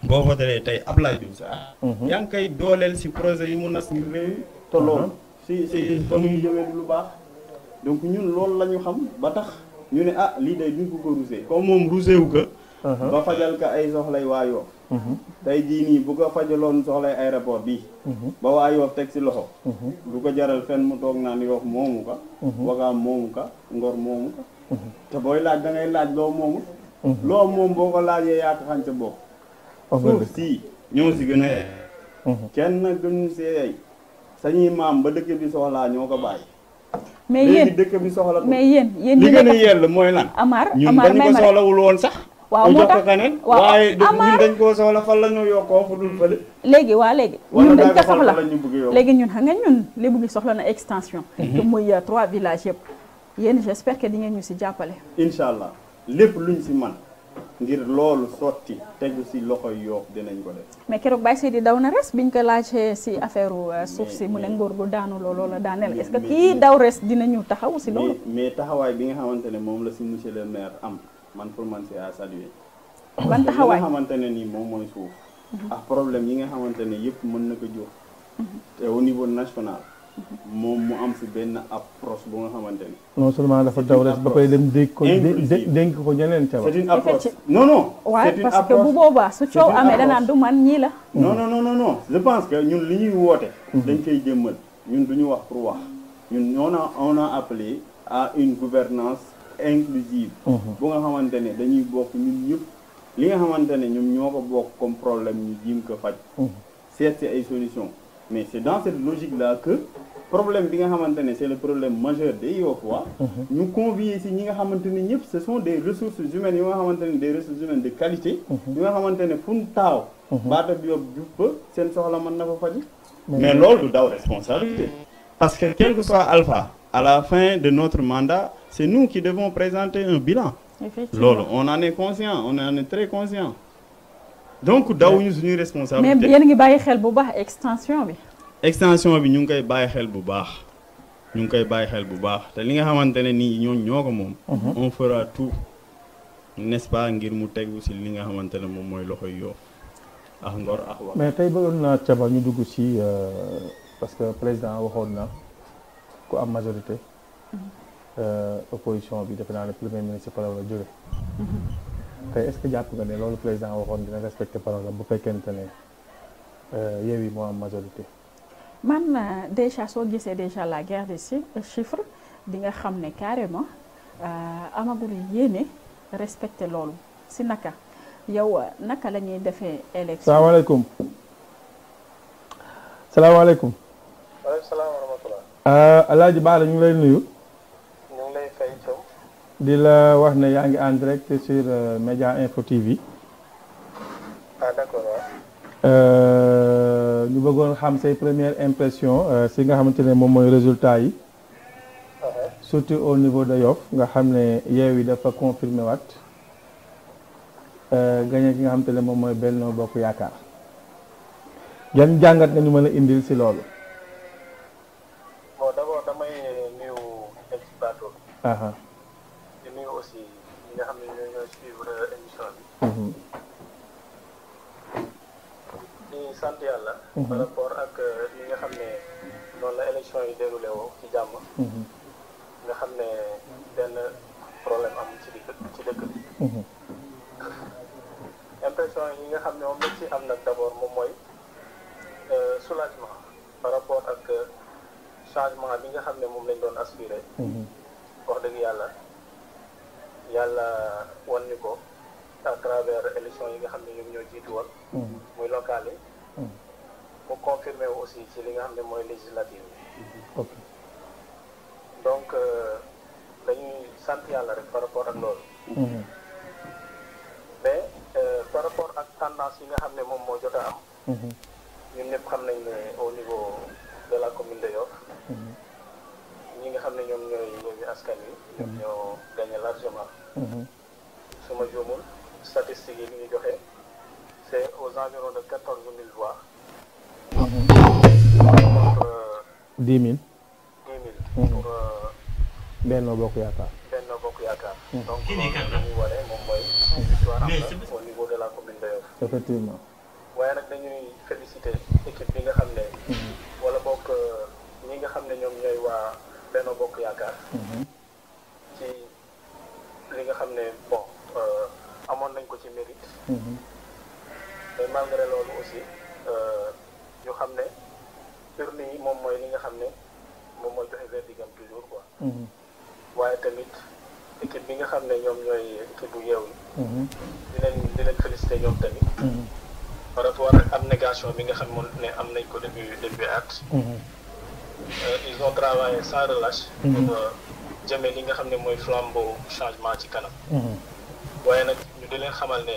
boo votelee tey Abdoulaye Diouf Sarr. yaa ngi koy dooleel si projet yi mu nas ngir réew te loolu si fa muy jëmee lu baax donc ñun loolu la ñu xam ba tax ñu ne ah lii day duñ ko rusé comme moom rusé wu ko. ba fajal ka ay soxlay waa Yoff. tey jii nii bu ko fajaloon soxlay aéroport bii. ba waa Yoff teg si loxo. du ko jaral fenn mu toog naan Yoff moomu ka. Wakaam moomu ka Ngor moomu ka. te booy laaj da ngay laaj loo moomu. loo moom boo ko laajee yaa ko xañ sa bopp. suuf si ñoo si gën a kenn gënu see sañuy maam ba dëkk bi soxlaa ñoo ko bàyyi mais léegi yéen dëkk bi soxla ko. mais yéen li ñi gën a nekk yell mooy lan. Amar ñun Amar dañu may ko ma rek. soxlawul woon sax. waaw ñu moo jox ko tax keneen. waaw waaye Amar ñun dañ koo soxla fan la ñu yokkoo fu dul fële. léegi léegi wala ñun dañ ko daa ko soxla fan la ñu bëgg yokk. léegi ñun xam nga ñun Lébu gi soxla na extension te muy 3 villages yëpp yéen j'espère que di ngeen ñu si jàppale incha allah lépp luñ si man ngir loolu sotti tegu si loxo Yoff dinañ ko def. mais keroog Baye Seydi daw na res biñ ko laajee si affaire suuf si mu ne ngóor gu daanu looloo la daaneel est-ce que kii daw res dinañu taxaw si loolu mais taxawaay bi nga xamante ne moom la si monsieur le maire am man pour man c'est à saluer. ban taxawaay li nga xamante ne nii moom mooy suuf. ak problème yi nga xamante ne yëpp mën na ko jox. te au niveau national. moom mu am si benn approche bu nga xamante ni. non seulement dafa daw res ba pare dem dénk ko dénk ko ñeneen ca c'est une approche non non. waaye parce que bu boobaa su coow amee danaan du man ñii la. non non non non je pense que ñun li ñuy woote. dañ koy jëmmal ñun du ñu wax pour wax ñun on a appelé à une gouvernance inclusive. bu nga xamante ne dañuy bokk ñun ñëpp li nga xamante ne ñoom ñoo ko bokk comme problème ñu jiim ko faj. seet si ay solutions mais c'est dans cette logique là que problème bi nga xamante ne c'est le problème majeur des Yoffois. ñu convier si ñi nga xamante ne ñëpp ce sont des ressources humaines yu nga xamante ne des ressources humaines de qualité. yu nga xamante ne fu mu taaw. baata bi yóbbu jub ba seen soxla mën na ko faji mais loolu du daw responsabilité. parce que quel que soit Alpha à la fin de notre mandat c'est nous qui devons présenter un bilan. effectivement loolu on en est conscient on en est très conscient. donc dawuñu suñuy responsabilité mais yéen a ngi bàyyi xel bu baax extension bi. extension bi ñu ngi koy bàyyi xel bu baax ñu ngi koy bàyyi xel bu baax te li nga xamante ne nii ñoo ko moom. on fera tout n'est-ce pas ngir mu tegu si li nga xamante ne moom mooy loxoy Yoff ak ngor ak wax. mais tey bëggoon naa Thiaba ñu dugg ci parce que président waxoon na ku am majorité. opposition bi defe naa ne premier ministre parole la jóge. tey est-ce que jàpp nga ne loolu président waxoon dina respecter parole bu fekkente ne Yewwi moo am majorité. man déjà soo gisee déjà la guerre des chiffres di nga xam ne carrément amagul yéene respecter loolu si naka yow naka la ñuy defee élection. salaamaaleykum. salaamaaleykum. waaleykum salaam wa rahmatulah. Alaaji Baara ñu ngi lay nuyu. ñu ngi lay fay Thiaw. di la wax ne yaa ngi en direct sur Média Info TV. ah d'accord waaw. ñu bëggoon xam say première impression si nga xamante ne moom mooy résultat yi. surtout au niveau de Yoff nga xam ne Yewwi dafa confirmé waat gagné ki nga xamante ne moom mooy Benno Bokk Yaakaar. yan jàngat nga ñu mën a indil si loolu. bon d'abord damay nuyu experts bi. di nuyu aussi ñi nga xam ne ñoo suivre émission bi. di sant yàlla. par rapport ak li nga xam ne noonu la élection yi déroulé woo ci jàmm. nga xam ne benn problème am ci dëkk bi. impression yi nga xam ne moom lañ ci am nag d'abord moom mooy soulagement par rapport ak changement bi nga xam ne moom lañ doon aspiré. wax dëgg yàlla wan ñu ko à travers élection yi nga xam ne ñoom ñoo jiitu woon. muy local yi. mu confirmé wu aussi ci li nga xam ne mooy législative bi. donc dañuy sant yàlla rek par rapport ak loolu. mais par rapport ak tendance yi nga xam ne moom moo jot a am. ñun ñëpp xam nañ ne au niveau de la commune de Yoff. ñi nga xam ne ñoom ñooy Yewwi Askan Wi. ñoom ñoo gagné largement. su ma juumul statistiques yi li ñu joxe c'est aux environs de 14 000 voix. contre 10 000. 10 000. pour Benno Bokk Yaakaar. Benno Bokk Yaakaar. donc loolu la ñuy wane moom mooy victoire am na au niveau de la commune de Yoff. effectivement. waaye nag dañuy féliciter équipe bi nga xam ne. wala bokk ñi nga xam ne ñoom ñooy waa Benno Bokk Yaakaar. ci li nga xam ne bon amoon nañ ko ci mérite. mais malgré loolu aussi ñu xam ne urne yi moom mooy li nga xam ne moom mooy joxe verdigam toujours quoi. waaye tamit équipe bi nga xam ne ñoom ñooy équipe bu Yewwi. di leen féliciter ñoom tamit. par rapport ak abnégation bi nga xam ne am nañ ko depuis at. ils ont travaillé sans relâche pour jëmee li nga xam ne mooy flambeau changement ci kanam waaye nag ñu di leen xamal ne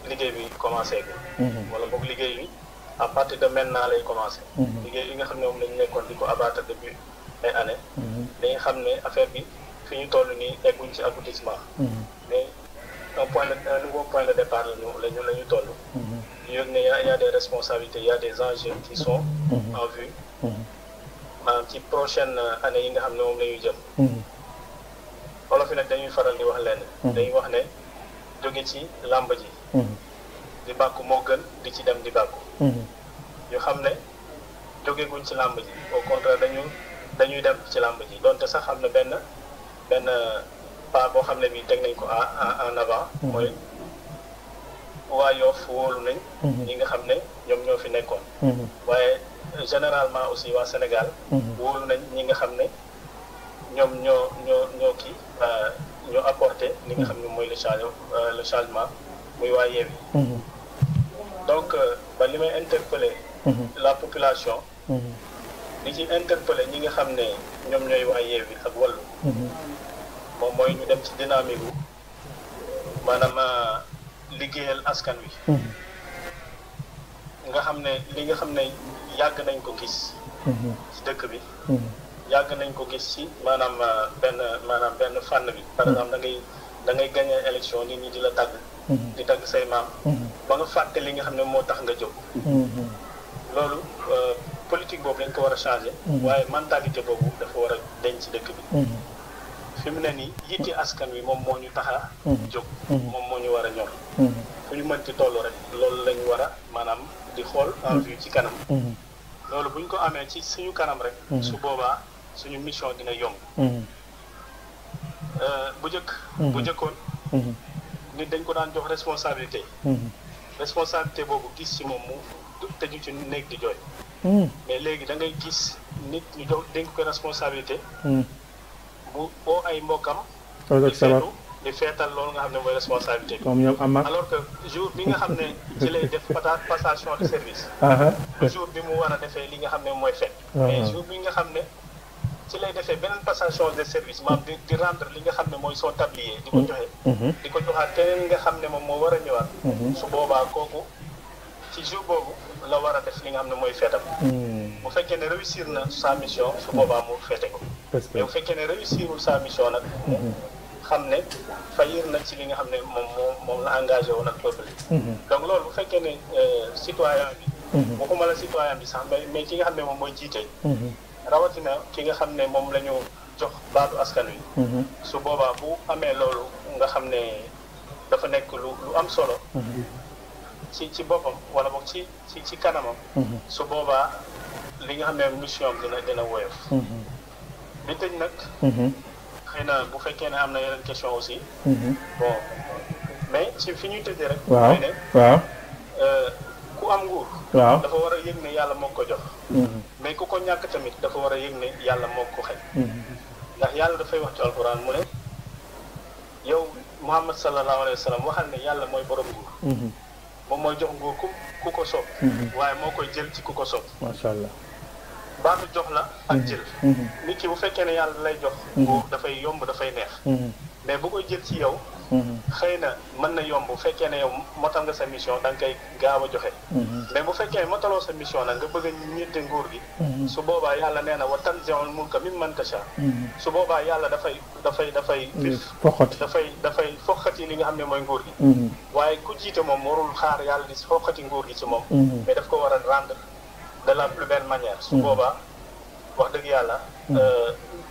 liggéey bi commencé gu wala boog liggéey bi à partir de maintenant lay commencé liggéey yi nga xam ne moom lañu nekkoon di ko abattre depuis ay années dañuy xam ne affaire bi fi ñu toll nii egguñ ci aboutissement mais un nouveau point de départ la ñu toll ñu yëg ne y a des responsabilités y a des enjeux qui sont en vue maanaam ci prochaine année yi nga xam ne moom la ñuy jëm wolof yi nag dañuy faral di wax lenn dañuy wax ne jóge ci làmb ji di bàkku moo gën di ci dem di bàkku ñu xam ne jóge guñ ci làmb ji au contraire dañuy dem ci làmb ji donte sax xam ne benn pas boo xam ne bii teg nañ ko en avant mooy waa Yoff wóolu nañ ñi nga xam ne ñoom ñoo fi nekkoon waaye généralement aussi waa Sénégal wóolu nañ ñi nga xam ne ñoom ñoo kii ñoo apporté li nga xam ne mooy le changement muy waa Yewwi donc ba li may interpeller la population di ci interpeller ñi nga xam ne ñoom ñooy waa Yewwi ak Wallu moom mooy ñu dem ci dynamique gu maanaam liggéeyal askan wi nga xam ne li nga xam ne yàgg nañ ko gis ci dëkk bi yàgg nañ ko gis ci maanaam benn fànn bi par exemple da ngay gagné élection nit ñi di la tàgg di tàgg say maam ba nga fàtte li nga xam ne moo tax nga jóg loolu politique boobu dañ ko war a changer waaye mentalité boobu dafa war a denc ci dëkk bi fi mu ne nii yitte askan wi moom moo ñu tax a jóg moom moo ñu war a ñor fu ñu mënti toll rek loolu lañ war a maanaam di xool en vue ci kanam loolu bu ñu ko amee ci suñu kanam rek su boobaa suñu mission dina yomb bu jëkkoon nit dañ ko daan jox responsabilité responsabilité boobu gis ci moom mu tëju ci néeg di jooy mais léegi da ngay gis nit ñu jox dénk ko responsabilité bu boo ay mbokkam di feetal loolu nga xam ne mooy responsabilité bi alors que jour bi nga xam ne ci lay def passation de service jour bi mu war a defee li nga xam ne mooy fekk mais jour bi nga xam ne ci lay defee beneen passation de service maanaam di rendre li nga xam ne mooy son tablier di ko joxe di ko joxaat keneen nga xam ne moom moo war a ñëwaat su boobaa kooku ci jour boobu la war a def li nga xam ne mooy feetam bu fekkee ne réussir na sa mission su boobaa mu feete ko mais bu fekkee ne réussirul sa mission nag xam ne fayir na ci li nga xam ne moom la engagé woon ak peuple donc loolu bu fekkee ne citoyen bi waxuma la citoyen bi sax mais ki nga xam ne moom mooy jiite rawatina ki nga xam ne moom la ñu jox baatu askan wi su boobaa bu amee loolu nga xam ne dafa nekk lu am solo ci boppam wala boog ci kanamam su boobaa li nga xam ne mission dina woyof li tëj nag xëy na bu fekkee ne am na yeneen question aussi bon mais ci fi ñuy tëjee rek mooy ne ku am nguur dafa war a yëg ne yàlla moo ko jox mais ku ko ñàkk tamit dafa war a yëg ne yàlla moo ko xëy ndax yàlla dafay wax ci alquran mu ne yow Muhammad sallallahu alayhi wa sallam waxal ne yàlla mooy borom nguur moom mooy jox nguur ku ko soob waaye moo koy jël ci ku ko soob macha allah baatu jox la ak jël nit ki bu fekkee ne yàlla lay jox nguur dafay yomb dafay neex mais bu koy jël ci yow xëy na mën na yomb bu fekkee ne yow motal nga sa mission da nga koy gaaw a joxe mais bu fekkee ne motaloo sa mission nag nga bëgg a ñette nguur gi su boobaa yàlla nee na wa tanzi'ul mulka mimman tasha su boobaa yàlla dafay foqati li nga xam ne mooy nguur gi waaye ku jiite moom warul xaar yàlla di foqati nguur gi ci moom mais daf ko war a rendre de la plus belle manière su boobaa wax dëgg yàlla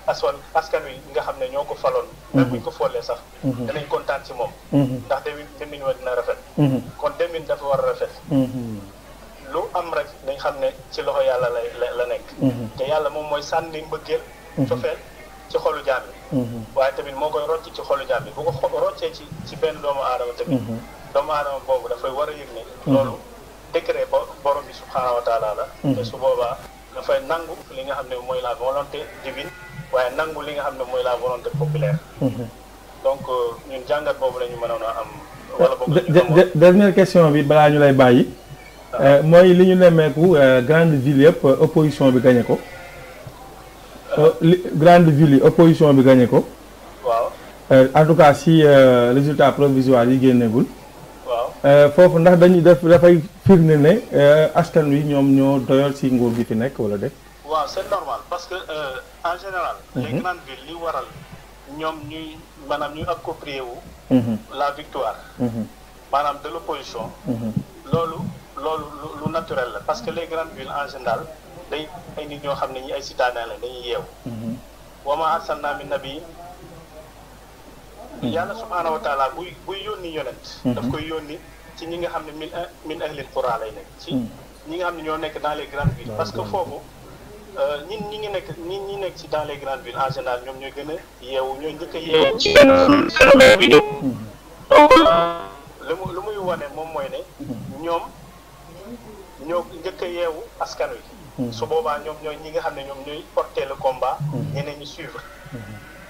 askan wi nga xam ne ñoo ko faloon même buñ ko follee sax danañ kontaan ci moom ndax demin wa dina rafet kon demin dafa war a rafet lu am rek dañ xam ne ci loxo yàlla la nekk te yàlla moom mooy sànni mbëggeel cofeel ci xolu jaam bi waaye tamit moo koy rocc ci xolu jaam bi bu ko roccee ci benn doomu aadama tamit doomu aadama boobu dafay war a yëg ne loolu décret borom bi subhanahu wa taala la te su boobaa dafay nangu li nga xam ne mooy la volonté divine waaye nangu li nga xam ne mooy la volonté populaire donc ñun jàngat boobu la ñu mënoon a am wala boog dernière question bi balaa ñu lay bàyyi mooy li ñu nemmeeku grande ville yëpp opposition bi gagné ko. grande ville yi opposition bi gagné ko. waaw. en tout cas si résultat provisoire yi génneegul. waaw. foofu ndax dafay firnde ne askan wi ñoom ñoo doyal si nguur gi fi nekk wala de. waaw c'est normal parce que en général. les grandes villes li waral ñoom ñuy maanaam ñuy approprier wu. la victoire. maanaam de l'opposition. loolu lu naturel la parce que les grandes villes en général day ay nit ñoo xam ne ñi ay citadins la dañuy yeewu. wa maa arsalnaa min nabiyyin yàlla subhaanahu wa taala buy yónni yonent. daf koy yónni ci ñi nga xam ne min ahlil qura lay nekk. ci ñi nga xam ne ñoo nekk dans les grandes villes parce que foofu ñi nekk ci dans les grandes villes en général ñoom ñooy gën a yeewu ñooy njëkk a yeewu ci benn phénomène bi donc lu muy wane moom mooy ne ñoom ñoo njëkk a yeewu askan wi. su boobaa ñoom ñooy ñi nga xam ne ñoom ñooy porter le combat ñeneen ñi suivre.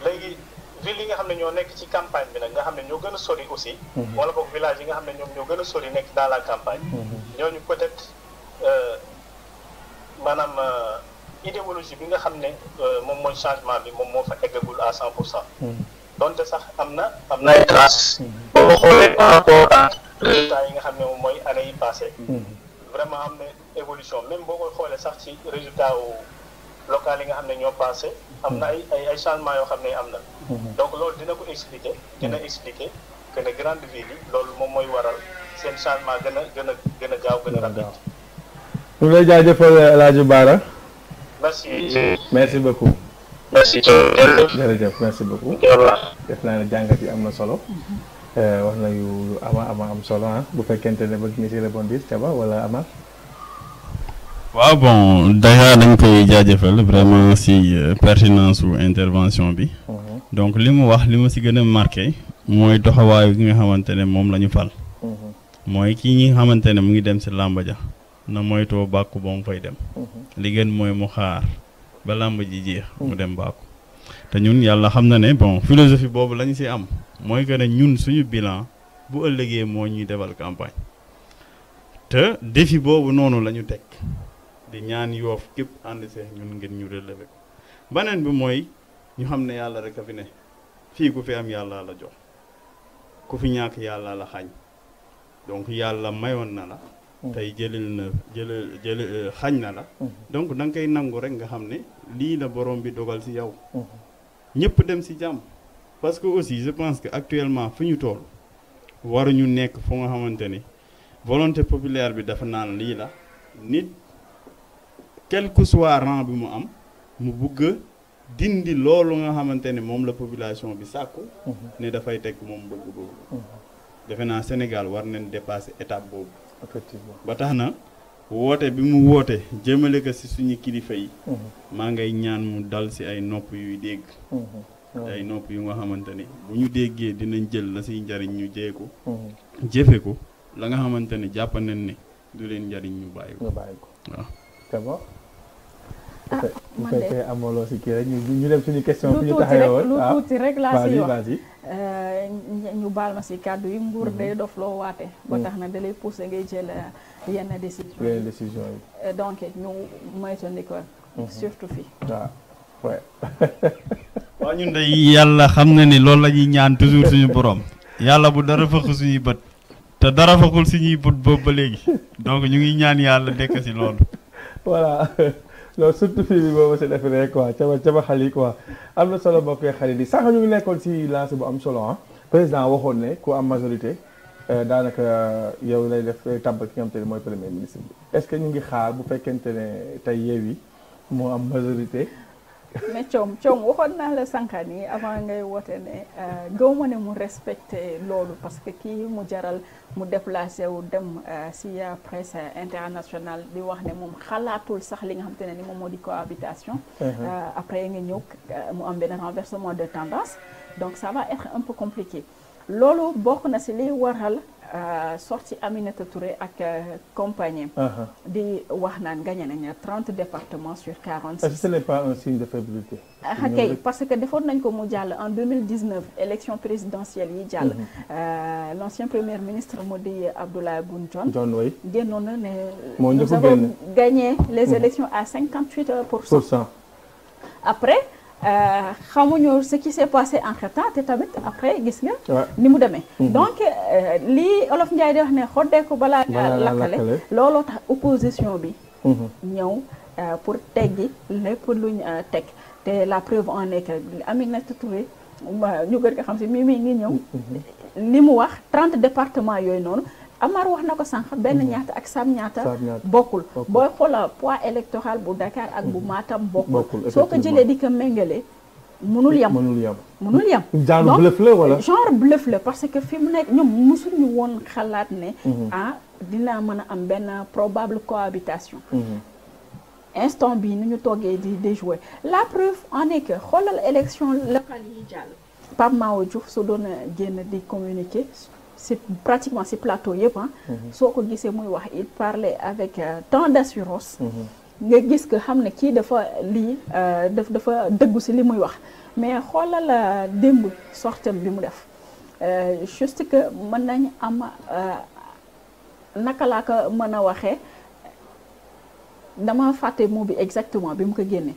léegi ville yi nga xam ne ñoo nekk ci campagne bi nag nga xam ne ñoo gën a sori aussi. wala boog village yi nga xam ne ñoom ñoo gën a sori nekk dans la campagne. ñooñu peut-être maanaam idéologie bi nga xam ne moom mooy changement bi moom moo fa eggagul à 100%. donte sax am na ay traces. boo ko xoolee par rapport à résultats yi nga xam ne moom mooy année yi passé vraiment am na évolution même boo koy xoolee sax ci résultat local yi nga xam ne ñoo passé am na ay changement yoo xam ne am na. donc loolu dina ko expliquer que ne grande ville yi loolu moom mooy waral seen changement gën a gaaw gën a rapide. ñu lay jaajëfal El Hadj Bara. merci beaucoup. merci jërëjëf merci beaucoup. def naa ne jàngat yi am na solo. wax na yu am solo bu fekkente ne bëgg nga ci rebondir Thiaba wala Amar. waaw bon déjà dañ koy jaajëfal vraiment si pertinence su intervention bi. donc li mu wax li ma si gën a marqué mooy doxawaayu gi nga xamante ne moom la ñu fal. mooy kii ñi nga xamante ne mu ngi dem si làmba ja na moytoo bàkku ba mu fay dem. li gën mooy mu xaar ba làmb ji jeex. mu dem bàkku te ñun yàlla xam na ne bon philosophie boobu la ñu si am mooy que ne ñun suñu bilan bu ëllëgee moo ñuy defal campagne te défi boobu noonu la ñu teg. di ñaan Yoof képp ànd seex ñun ngeen ñu relever ko beneen bi mooy ñu xam ne yàlla rek a fi ne fii ku fi am yàlla la jox ku fi ñàkk yàlla la xañ donc yàlla mayoon na la tey jëlil xañ na la donc da nga koy nangu rek nga xam ne lii la borom bi dogal ci yow ñëpp dem ci jàmm parce que aussi je pense que actuellement fu ñu toll waruñu nekk fu nga xamante ni volonté populaire bi dafa naan lii la nit quel que soit rang bi mu am mu bugg dindi loolu nga xamante ne moom la population bi sàkku ne dafay teg moom bëgg boobu defe naa Sénégal war nañ dépasser étape boobu effectivement ba tax na woote bi mu woote jëmale ko ci suñu kilifa yi maa ngay ñaan mu dal ci ay nopp yuy dégg ay nopp yu nga xamante ne bu ñu déggee dinañ jël la ciy njariñ ñu jee ko jëfe ko la nga xamante ne jàpp nañ ne du leen njariñ ñu bàyyi ko waaw d'abord bu fekkee amuloo si kii rek ñu dem suñu question fi ñu taxawee woon lu tuuti rek laa si wax vas-y ñu baal ma si kàddu yi nguur day dof loo waate ba tax na da lay poussé ngay jël yenn décision yi donc ñu moytandiku surtout fii waaw ñun day yàlla xam na ni loolu la ñuy ñaan toujours suñu borom yàlla bu dara fëq suñuy bët te dara fëqul suñuy bët boobu ba léegi donc ñu ngi ñaan yàlla nekk si loolu voilà loolu surtout fii bi boobu si defe rek quoi caba xal yi quoi am na solo bokkee xarit yi sax ñu ngi nekkoon si lancé bu am solo président waxoon ne ku am majorité daanaka yow lay def tàbbal ki nga xamante ne mooy premier ministre bi est-ce que ñu ngi xaar bu fekkente ne tey Yewwi moo am majorité. mais Thiom waxoon naa la sànqaan yi avant ngay woote ne gaw ma ne mu respecté loolu parce que kii mu jaral mu déplacé wu dem si presse internationale di wax ne moom xalaatul sax li nga xamante ne ni moom moo di cohabitation. Après nga ñëw mu am benn renversement de tendance donc ça va être un peu compliqué. loolu bokk na si li waral sorti Aminata Touré ak compagnie di wax naan gagné nañ 30 départements sur 46. Est-ce que ce n'est pas un signe de faiblesse? Ok, parce que defoon nañ ko mu jàll en 2019 élection présidentielle yi jàll. L'ancien premier ministre mu di Abdoulaye Boun Dionne génnoon na ne nous avons gagné les élections à 58%. Après xamuñu ce qui s'est passé entre-temps te tamit après gis nga ni mu demee. Donc lii Olof Ndiaye di wax ne xoddee ko balaa nga lakkale looloo tax opposition bi ñëw pour teggi lépp luñ teg te la preuve en est que Aminata Touré ñu gën ko xam si Mimi ngi ñëw li mu wax 30 départements yooyu noonu Amar wax na ko sànq benn ñaata ak Sam ñaata bokkul booy xoola poids électoral bu Dakar ak bu Matam bokkul soo ko jëlee di ko méngale mënul yem genre bluff la wala genre bluff la parce que fi mu nekk ñoom mosuñu woon xalaat ne dina mën a am benn probable cohabitation instant bi ni ñu toggee di déjouer la preuve en est que xoolal élection locale yi jàll Pape Mao Diouf su doon génn di communiquer c'est pratiquement si plateau yëpp soo ko gisee muy wax il parlait avec tant d'assurance nga gis que xam ne kii dafa lii dafa dëggu si li muy wax mais xoolal démb sortem bi mu def juste que mën nañ am naka laa ko mën a waxee dama fàtte mot bi exactement bi mu ko génnee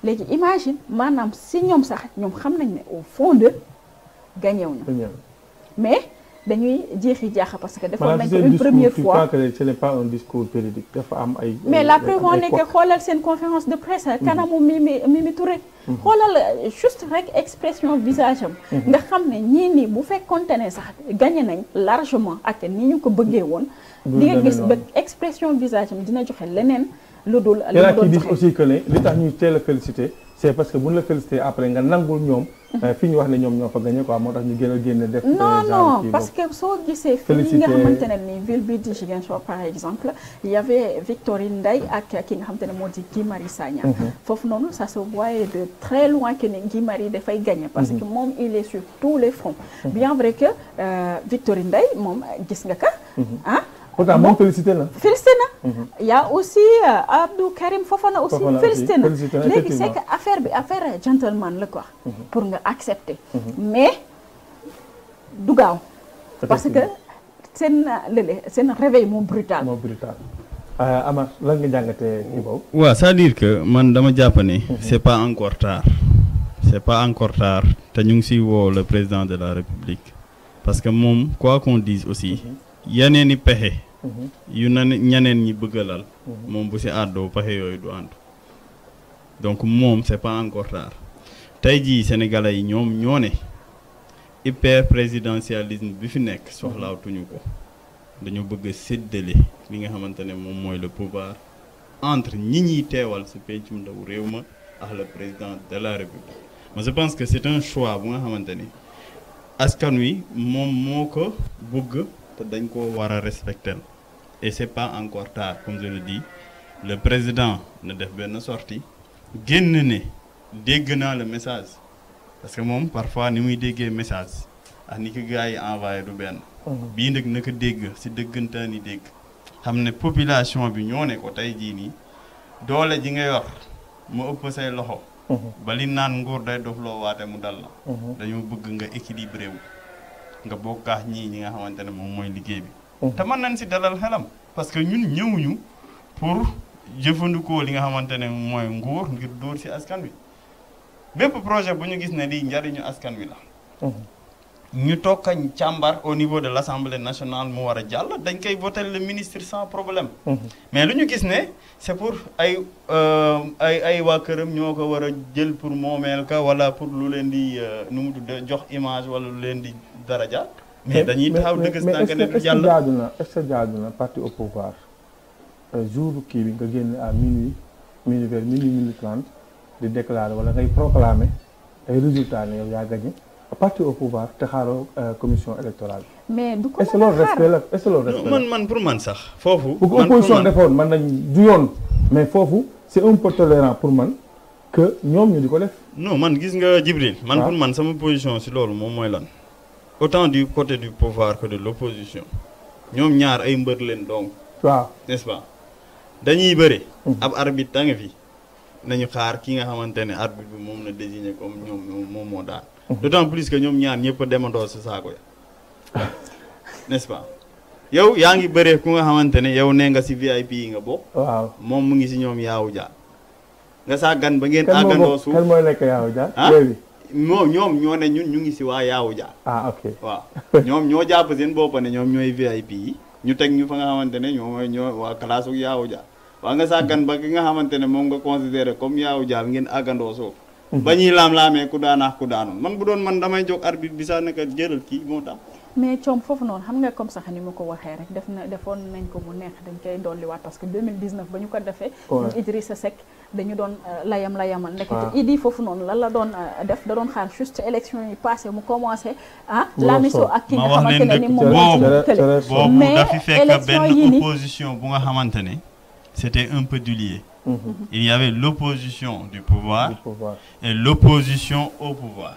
léegi imagine maanaam si ñoom sax ñoom xam nañ ne au fond de gagné wuñu mais dañuy jeexi jaaxa parce que defoon nañ ko une première fois que ce n'est pas un discours véridique dafa am ay mais la preuve en est que xoolal seen conférence de presse kanamu Mimi Touré xoolal juste rek expression visage am nga xam ne ñii nii bu fekkoonte ne sax gagné nañ largement ak ni ñu ko bëggee woon di nga gis ba expression visage am dina joxe leneen lu dul li mu doon joxe aussi que ne li tax ñuy teel a félicité c'est parce que bu ñu la félicité après nga nangul ñoom fi ñu wax ne ñoom ñoo fa gagné quoi moo tax ñu gën a génne def non parce que soo gisee fii nga xamante ne ni ville bi di Ziguinchor par exemple il y avait Victorine Ndeye ak ki nga xamante ne moo di Guy Marius Sagna foofu noonu ça se voyait de très loin que ne Guy Marius dafay gagné parce que moom il est sur tous les fronts bien vrai que Victorine Ndeye moom gis nga ka pourtant moom félicité na. Il y a aussi Abdou Karim Fofana aussi félicité na léegi c'est que affaire gentleman la quoi pour nga accepter mais du gaaw parce que seen réveil moom brutal Amar lan nga jàngatee kii boobu waaw c'est-à-dire que man dama jàpp ne c'est pas encore tard te ñu ngi siy woo le président de la République parce que moom quoi qu'on dise aussi yeneen i pexe yu na ñeneen ñi bëggalal moom bu si àddoo pexe yooyu du àndu donc moom c'est pas encore tard tey jii sénégalais yi ñoom ñoo ne hyper présidentialisme bi fi nekk soxlaatuñu ko dañu bëgg a séddale li nga xamante ne moom mooy le pouvoir entre ñi ñuy teewal si pencum ndaw réew ma ak le président de la république mais je pense que c'est un choix bu nga xamante ni askan wi moom moo ko bëgg te dañ ko war a respecter et c'est pas encore tard comme je le dis le président na def benn sortie génn ne dégg naa le message parce que moom parfois ni muy déggee message ak ni ko gars yi envoyé du benn bii nag na ko dégg si dëggantaan ni dégg xam ne population bi ñoo ne ko tey jii nii doole ji nga yor mu ëpp say loxo ba li naan nguur day dof loo waate mu dal la dañoo bëgg nga équilibré wu nga bokkaax ñi nga xamante ne moom mooy liggéey bi te mën nañ si dalal xelam parce que ñun ñëwuñu pour jëfandikoo li nga xamante ne mooy nguur ngir dóor si askan wi bépp projet bu ñu gis ne lii njariñu askan wi la ñu toog kañ càmbar au niveau de l'Assemblée nationale mu war a jàll dañ koy voter le ministre sans problème mais lu ñu gis ne c'est pour ay waa këram ñoo ko war a jël pour moomeel ka wala pour lu leen di nu mu tudd jox image wala lu leen di daraja mais dañuy taxaw dëgg si tànk ne yàlla est-ce que jaadu na parti au pouvoir jour kii bi nga génn à minuit vers minuit 30 di déclarer wala ngay proclamer ay résultats ne yow yaa gagné parti au pouvoir te xaaroo commission électorale mais du ko est-ce que loolu respect la est-ce que loolu respect la man pour man sax foofu bu ko opposition defoon man nañ du yoon mais foofu c'est un peu tolérant pour man que ñoom ñu di ko def non man gis nga Djibril man pour man sama position si loolu moom mooy lan autant du côté du pouvoir que de l'opposition ñoom ñaar ay mbër leen donc waaw n'est-ce pas dañuy bëre ab arbitre da nga fi nañu xaar ki nga xamante ne arbitre bi moom na désigné comme ñoom moom moo daan d'autant plus que ñoom ñaar ñëpp a demandoo sa saako ya n'est-ce pas yow yaa ngi bëree ku nga xamante ne yow nee nga si VIP yi nga bokk waaw moom mu ngi si ñoom yaawu jaar nga sàggan ba ngeen àggandoo suuf kan mooy nekk yaawu jaar moom ñoom ñoo ne ñun ñu ngi si waa yaawu jaar ok waaw ñoom ñoo jàpp seen bopp ne ñoom ñooy VIP yi ñu teg ñu fa nga xamante ne ñoo waa classe ak yaawu jaar waa nga sàggan ba ki nga xamante ne moom nga considéré comme yaawu jaar ngeen àggandoo suuf ba ñuy laam-laamee ku daanaax ku daanoon man bu doon man damay jóg arbitre bi sax naka jëlal kii moo tax mais coom foofu noonu xam nga comme sax ni ma ko waxee rek defoon nañ ko mu neex dañ koy dolliwaat parce que 2019 ba ñu ko defee ñun Idrissa Seck dañu doon layamal nekkte Idi foofu noonu lan la doon def da doon xaar juste élection yi passé mu commencé la mission ak ki nga xamante ne ni moom boobu dafi fekk benn opposition bu nga xamante ne c'était un peu dilué. Il y avait l'opposition du pouvoir et l'opposition au pouvoir.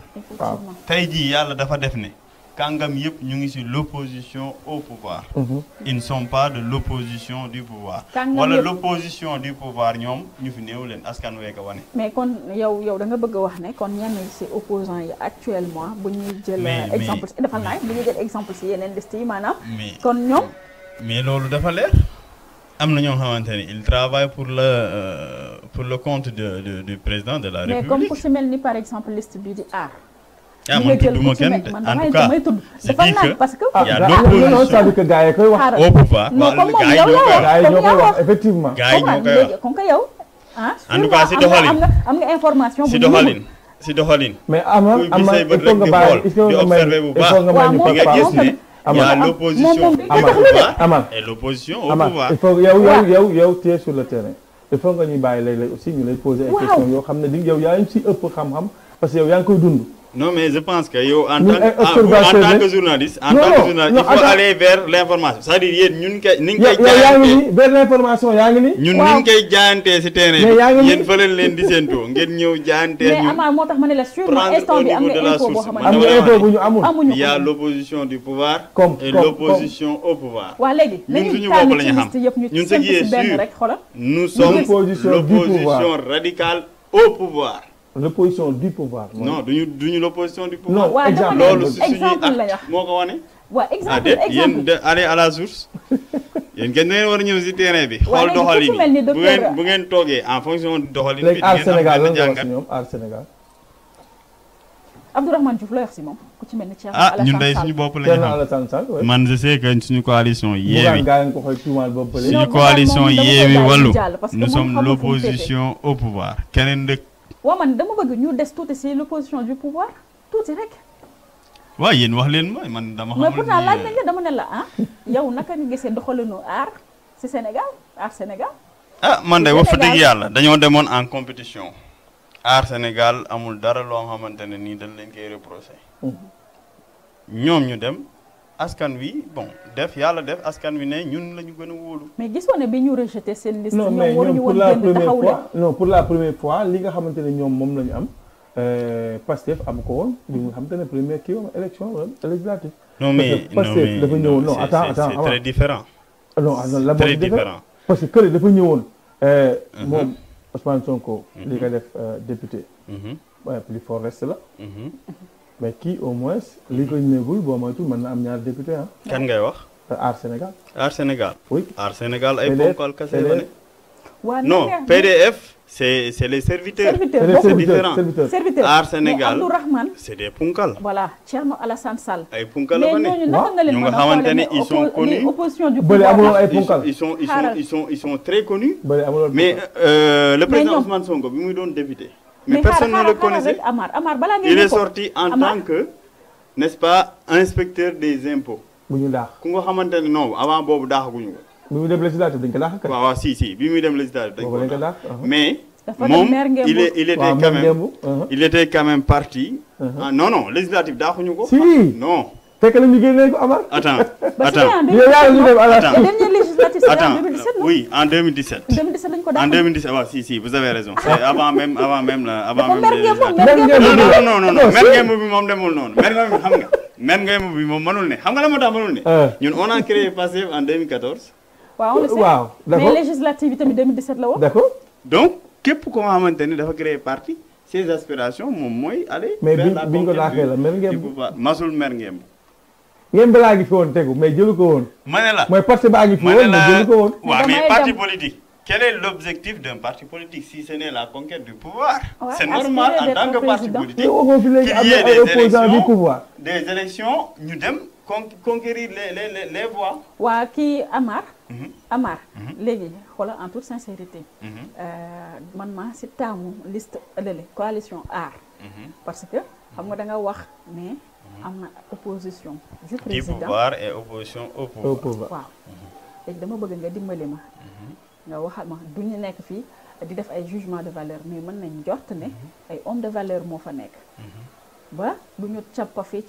tey jii yàlla dafa def ne kàngam yëpp ñu ngi ci l'opposition au pouvoir. Ils ne sont pas de l'opposition du pouvoir. wala l'opposition du pouvoir ñoom ñu fi néew leen askan wee ko wane. mais kon yow da nga bëgg a wax ne kon ñenn ci opposants yi actuellement bu ñuy jël exemple dafa naay bu ñuy jël exemple ci yeneen liste yi maanaam. kon ñoom. mais loolu dafa leer. am na ñoo xamante ne il travaille pour le compte du président de la République. mais comme ku ci mel ni par exemple liste bi di aar. man tudduma kenn en tout cas c'est dit que parce que y a l'opposition c'est-à-dire que gars yi koy wax au pouvoir. non comme moom yow gars yi ñoo koy wax effectivement. gars yi ñoo koy wax comme que yow. en tout cas si doxalin am nga information bu si doxalin. mais ama il faut nga bàyyi il faut nga may il faut nga may ñu ko nga gis ne il y a l'opposition au pouvoir et l'opposition au pouvoir. il faut yow tu es sur le terrain. il faut nga ñuy bàyyi léeg-léeg aussi ñu lay poser ay questions yoo xam ne di yow yaa ngi ci ëpp xam-xam parce que yow yaa ngi koy dund. Non, mais je pense que yo, en tant que journaliste, il faut aller vers l'information. C'est-à-dire, nous, vers l'information, nous, nous, jaante ci terrain yeen fa leen di sento ngeen ñew jaante ñu mais ama motax mané la sûrement instant bi am nga info bo xamantene am nga info bu ñu amul il y a l'opposition du pouvoir et l'opposition au pouvoir wa légui ñun suñu bopp lañu xam ñun ce qui est sûr nous sommes l'opposition radicale au pouvoir. L'opposition du pouvoir. Non, duñu l'opposition du pouvoir. Non, exemple. Lolu ci suñu moko wone. Wa exemple allez à la source. Yeen ngeen ngeen wara ñew ci terrain bi xol doxalin bu ngeen togué en fonction doxalin bi ngeen Sénégal la wax ñom al Sénégal. Abdourahmane Diouf la wax ci mom ku ci melni Cheikh Alassane ñun day suñu bop lañu xam. Man je sais que suñu coalition Yewwi. Suñu coalition Yewwi Wallu. Nous sommes l'opposition au pouvoir. Keneen dëkk waaw man dama bëgg ñu des tuuti ci l'opposition du pouvoir tuuti rek. waaw yéen wax leen ma man dama xamul mais pourtant laaj nañ la dama ne la yow naka nga gisee doxalinu aar ci Sénégal aar Sénégal. man de wax fa dëgg yàlla dañoo demoon en compétition. aar Sénégal amul dara loo xamante ne nii dañ leen koy reprocher. ñoom ñu dem askan wi bon def yàlla def askan wi ne ñun la ñu gën a wóolu. mais gisoo ne bi ñu rejeté seen liste. non mais ñoom pour la première fois non pour la première fois li nga xamante ne ñoom moom la ñu am Pastef am ko woon li nga xamante ne première kii woon élection législative. non mais Pastef dafa ñëwoon non attends c'est très différent. non la très différent parce que kële dafa ñëwoon. moom Ousmane Sonko. li nga def député. plus fort reste la. mais kii au moins li ko ñëwul boo moytu mën na am ñaar député kan ngay wax. Aar Sénégal. Aar Sénégal. oui Aar Sénégal ay ponkal kese la ne. waaw non PDF c'est les serviteurs. c'est différent. serviteur Aar Sénégal Abdourahmane c'est des ponkal. voilà Thierno Alassane Sall. ay ponkal la fa ne. mais ñu nga xamante ne ils sont connus. opposition du bële amuloon ay ponkal. ils sont très connus. bële amuloon mais le président Ousmane Sonko bi muy doon député. mais personne ne le connaissait. Il est sorti en tant que, n'est-ce pas, inspecteur des impôts. bu ñu daax ku nga xamante ne non avant boobu daaxaguñu ko. bi muy dem législative dañ ko daax kay. waaw si bi muy dem législative dañ ko daax mais moom il était quand même parti. non législative daaxuñu ko. si non. fekk na ñu génnee ko Amar. attends oui en 2017. 2017 lañ ko daax en 2017 waaw si vous avez raison. c'est avant même la. non non mer ngeen bi moom demul noonu mer ngeen bi xam nga mer ngeen bi moom mënul ne xam nga la moo tax mënul ne. ñun on a créé Pastef en 2014. waaw on le sait waaw d'accord mais législative yi tamit 2017 la woon. d'accord donc képp ko nga xamante ni dafa créé parti ses aspirations moom mooy aller. mais vers la biñ ko daaxee la mer du ngeen. pouvoir masul mer ngeen. ngeen balaa ngi fi woon tegu mais jëlu ko woon. ma ne la mooy parti baa ngi fi woon mais jëlu ko woon. waaw mais damay parti dem. politique. Quel est l'objectif d'un parti politique si ce n'est la conquête du pouvoir? Ouais, c'est aspirer normal en d'être tant que parti président. politique yow waxoo fi léegi am qu'il y na ait ay des opposants du élections, pouvoir. des élections ñu dem conquérir les voix. waa kii Amar. Mhm. Amar. léegi xoolal en toute sincérité. Mhm. man maa si taamu liste lële coalition aar. Mhm. parce que xam nga da nga wax ne am na opposition du Du président pouvoir et opposition au au pouvoir. pouvoir. waaw léegi dama bëgg nga dimbali ma nga waxal ma du ñu nekk fii di def ay jugement de valeur mais mën nañ jort ne ay homme de valeur moo fa nekk ba du ñu cappa fi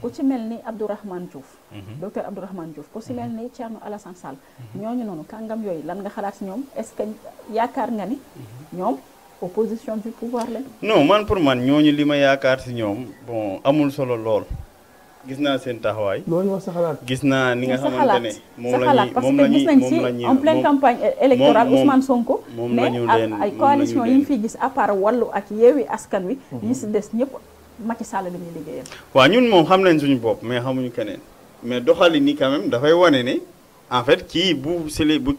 ku ci mel ni Abdourahmane Diouf docteur Abdourahmane Diouf ku ci mel ni Thierno Alassane Sall ñooñu noonu kàngam yooyu lan nga xalaat si ñoom est-ce que yaakaar nga ni ñoom opposition du pouvoir lañ. non man pour man ñooñu li ma yaakaar si ñoom bon amul solo lool gis naa seen taxawaay. loolu wax sa xalaat. gis naa ni nga sa xamante ne moom la ñuy parce que gis nañ si en pleine campagne électorale Ousmane Sonko. moom la ñu mais leen ay coalition yi ñu fi gis à part Wallu ak Yewwi Askan Wi. ñi si des ñëpp Macky Sall la ñuy liggéeyal. waaw ñun moom xam nañ suñu bopp mais xamuñu keneen mais doxali ni quand même dafay wane ne en fait kii bu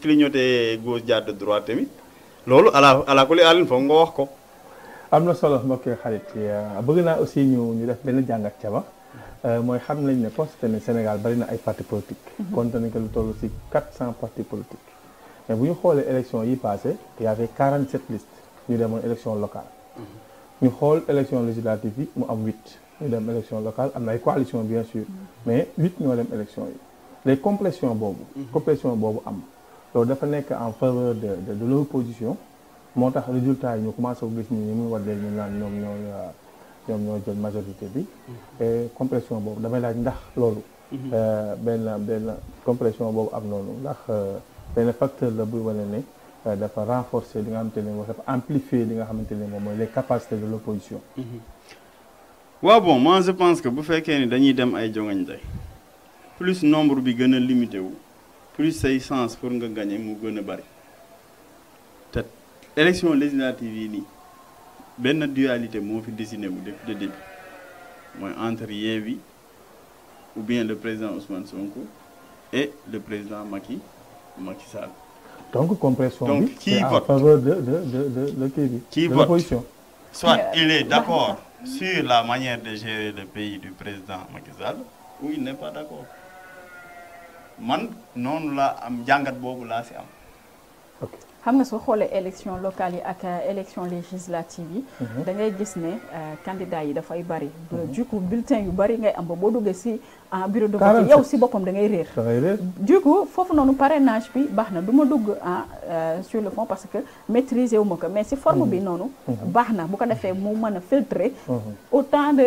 clignoté gauche jàdd droite tamit loolu ala kulli àllin foog nga wax ko. am na solo mbokk xarit bëgg naa aussi ñu def benn jàngat ca ba mooy xam nañ ne constaté ne Sénégal bari na ay partis politiques. compte nañ ko lu toll ci 400 partis politiques. mais bu ñu xoolee élection yi passé il y avait 47 listes ñu demoon élection locale. ñu xool élection législative yi mu am 8 ñu dem élection locale am na ay coalition bien sûr mais 8 ñoo dem élection yi les complétion boobu am loolu dafa nekk en faveur de l'opposition moo tax résultat yi ñu commencé ko gis ni muy wadlee ñu naan ñoom ñoo jël majorité bi et complétion boobu damay laaj ndax loolu benn complétion boobu am noonu ndax benn facteur la buy wane ne dafa renforcer li nga xamante ne moom dafa amplifier li nga xamante ne moom mooy les capacités de l'opposition. waaw bon moi je pense que bu fekkee ni dañuy dem ay joŋañte plus nombre bi gën a limité wu plus say chance pour nga gagner mu gën a bari te élection législative yi nii benn dualité moo fi dessiné wu depuis le début mooy entre Yewwi ou bien le président Ousmane Sonko et le président Macky Sall. donc compression bi qui en vote faveur de kii bi. Qui de vote l'opposition. soit il est d'accord sur la manière de gérer le pays du président Macky Sall ou il n'est pas d'accord man noonu la am jàngat boobu laa si am. ok xam nga soo xoolee élection locale yi ak élection législative yi da ngay gis ne candidats yi dafay bari du coup bulletin yu bari ngay am ba boo duggee si bureau de vote yow si boppam da ngay réer du coup foofu noonu parrainage bi baax na du ma dugg sur le fond parce que maîtriser wu ma ko mais si forme bi noonu baax na bu ko defee mu mën a filtrer autant de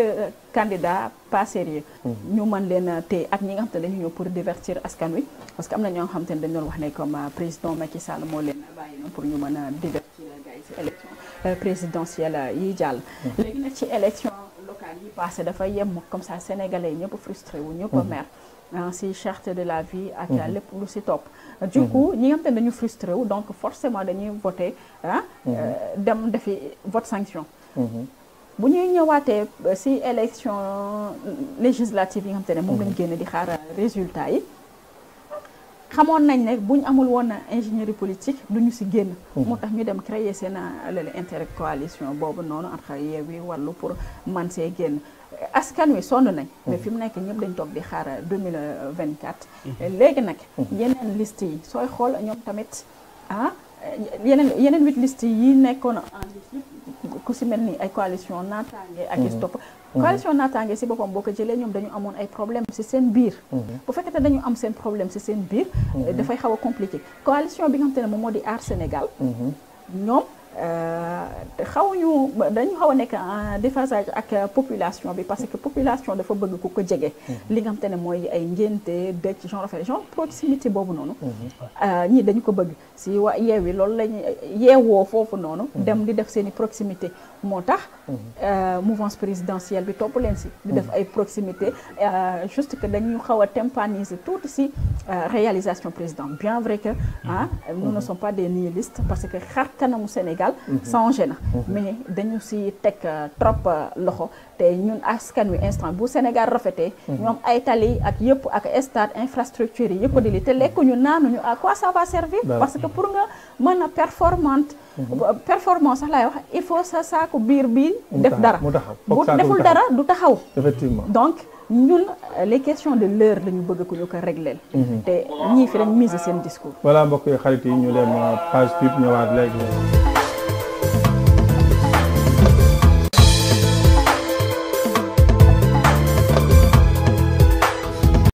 candidats pas sérieux ñu mën leen téye ak ñi nga xam te ne dañu ñëw pour divertir askan wi parce que am na ñoo xam te ne dañu doon wax ne comme président Macky Sall moo leen bàyyi noonu pour ñu mën a divertir gars yi si élection présidentielle yi jàll léegi nag ci élection locale yi passé dafa yem comme ça sénégalais yi ñëpp frustré wu ñëpp mer si cherté de la vie ak lépp lu si topp du coup ñi nga xam te ne dañu frustré wu donc forcément dañuy voter dem defi vote sanction bu ñuy ñëwaatee si élection législative yi nga xam te ne moom lañ génn di xaar résultat yi xamoon nañ ne bu ñu amul woon ingénierie politique du ñu si génn moo tax ñu dem créer seen intercoalition boobu noonu entre Yewwi Wallu pour man see génn askan wi sonn nañ mais fi mu nekk ñëpp dañ toog di xaar 2024 léegi nag yeneen liste yi sooy xool ñoom tamit yeneen 8 liste yi nekkoon en liste ku si mel ni ay coalition naataange ak stop coalition naataange si boppam boo ko jëlee ñoom dañu amoon ay problème si seen biir bu fekkee dañu am seen problème si seen biir dafay xaw a compliqué coalition bi nga xam te ne moom moo di Aar Sénégal ñoom dañu xaw a nekk en déphasage ak population bi parce que population dafa bëgg ku ko jege li nga xam te ne mooy ay ngénte dëj genre proximité boobu noonu ñii dañu ko bëgg si waa Yewwi loolu lañu yeewoo foofu noonu dem di def seen i proximité moo tax mouvance présidentielle bi topp leen si di def ay proximité juste que dañuy xaw a tympaniser tuuti si réalisation président bien vrai que nous ne sommes pas des nihilistes parce que xar kanamu Sénégal changé na mais dañu si teg trop loxo te ñun askan wi instant bu Sénégal rafetee ñoom ay tali ak yëpp ak stade infrastructure yi yëpp di li te lekk ñu naanuñu à quoi ça va servir parce que pour nga mën a performance sax laay wax il faut sa saako biir bi def dara bu deful dara du taxaw effectivement donc ñun les questions de l'heure la ñu bëgg ku ñu ko régler te ñii fi dañ mise seen discours voilà mbokk yi xarit yi ñu dem page pub ñëwaat léegi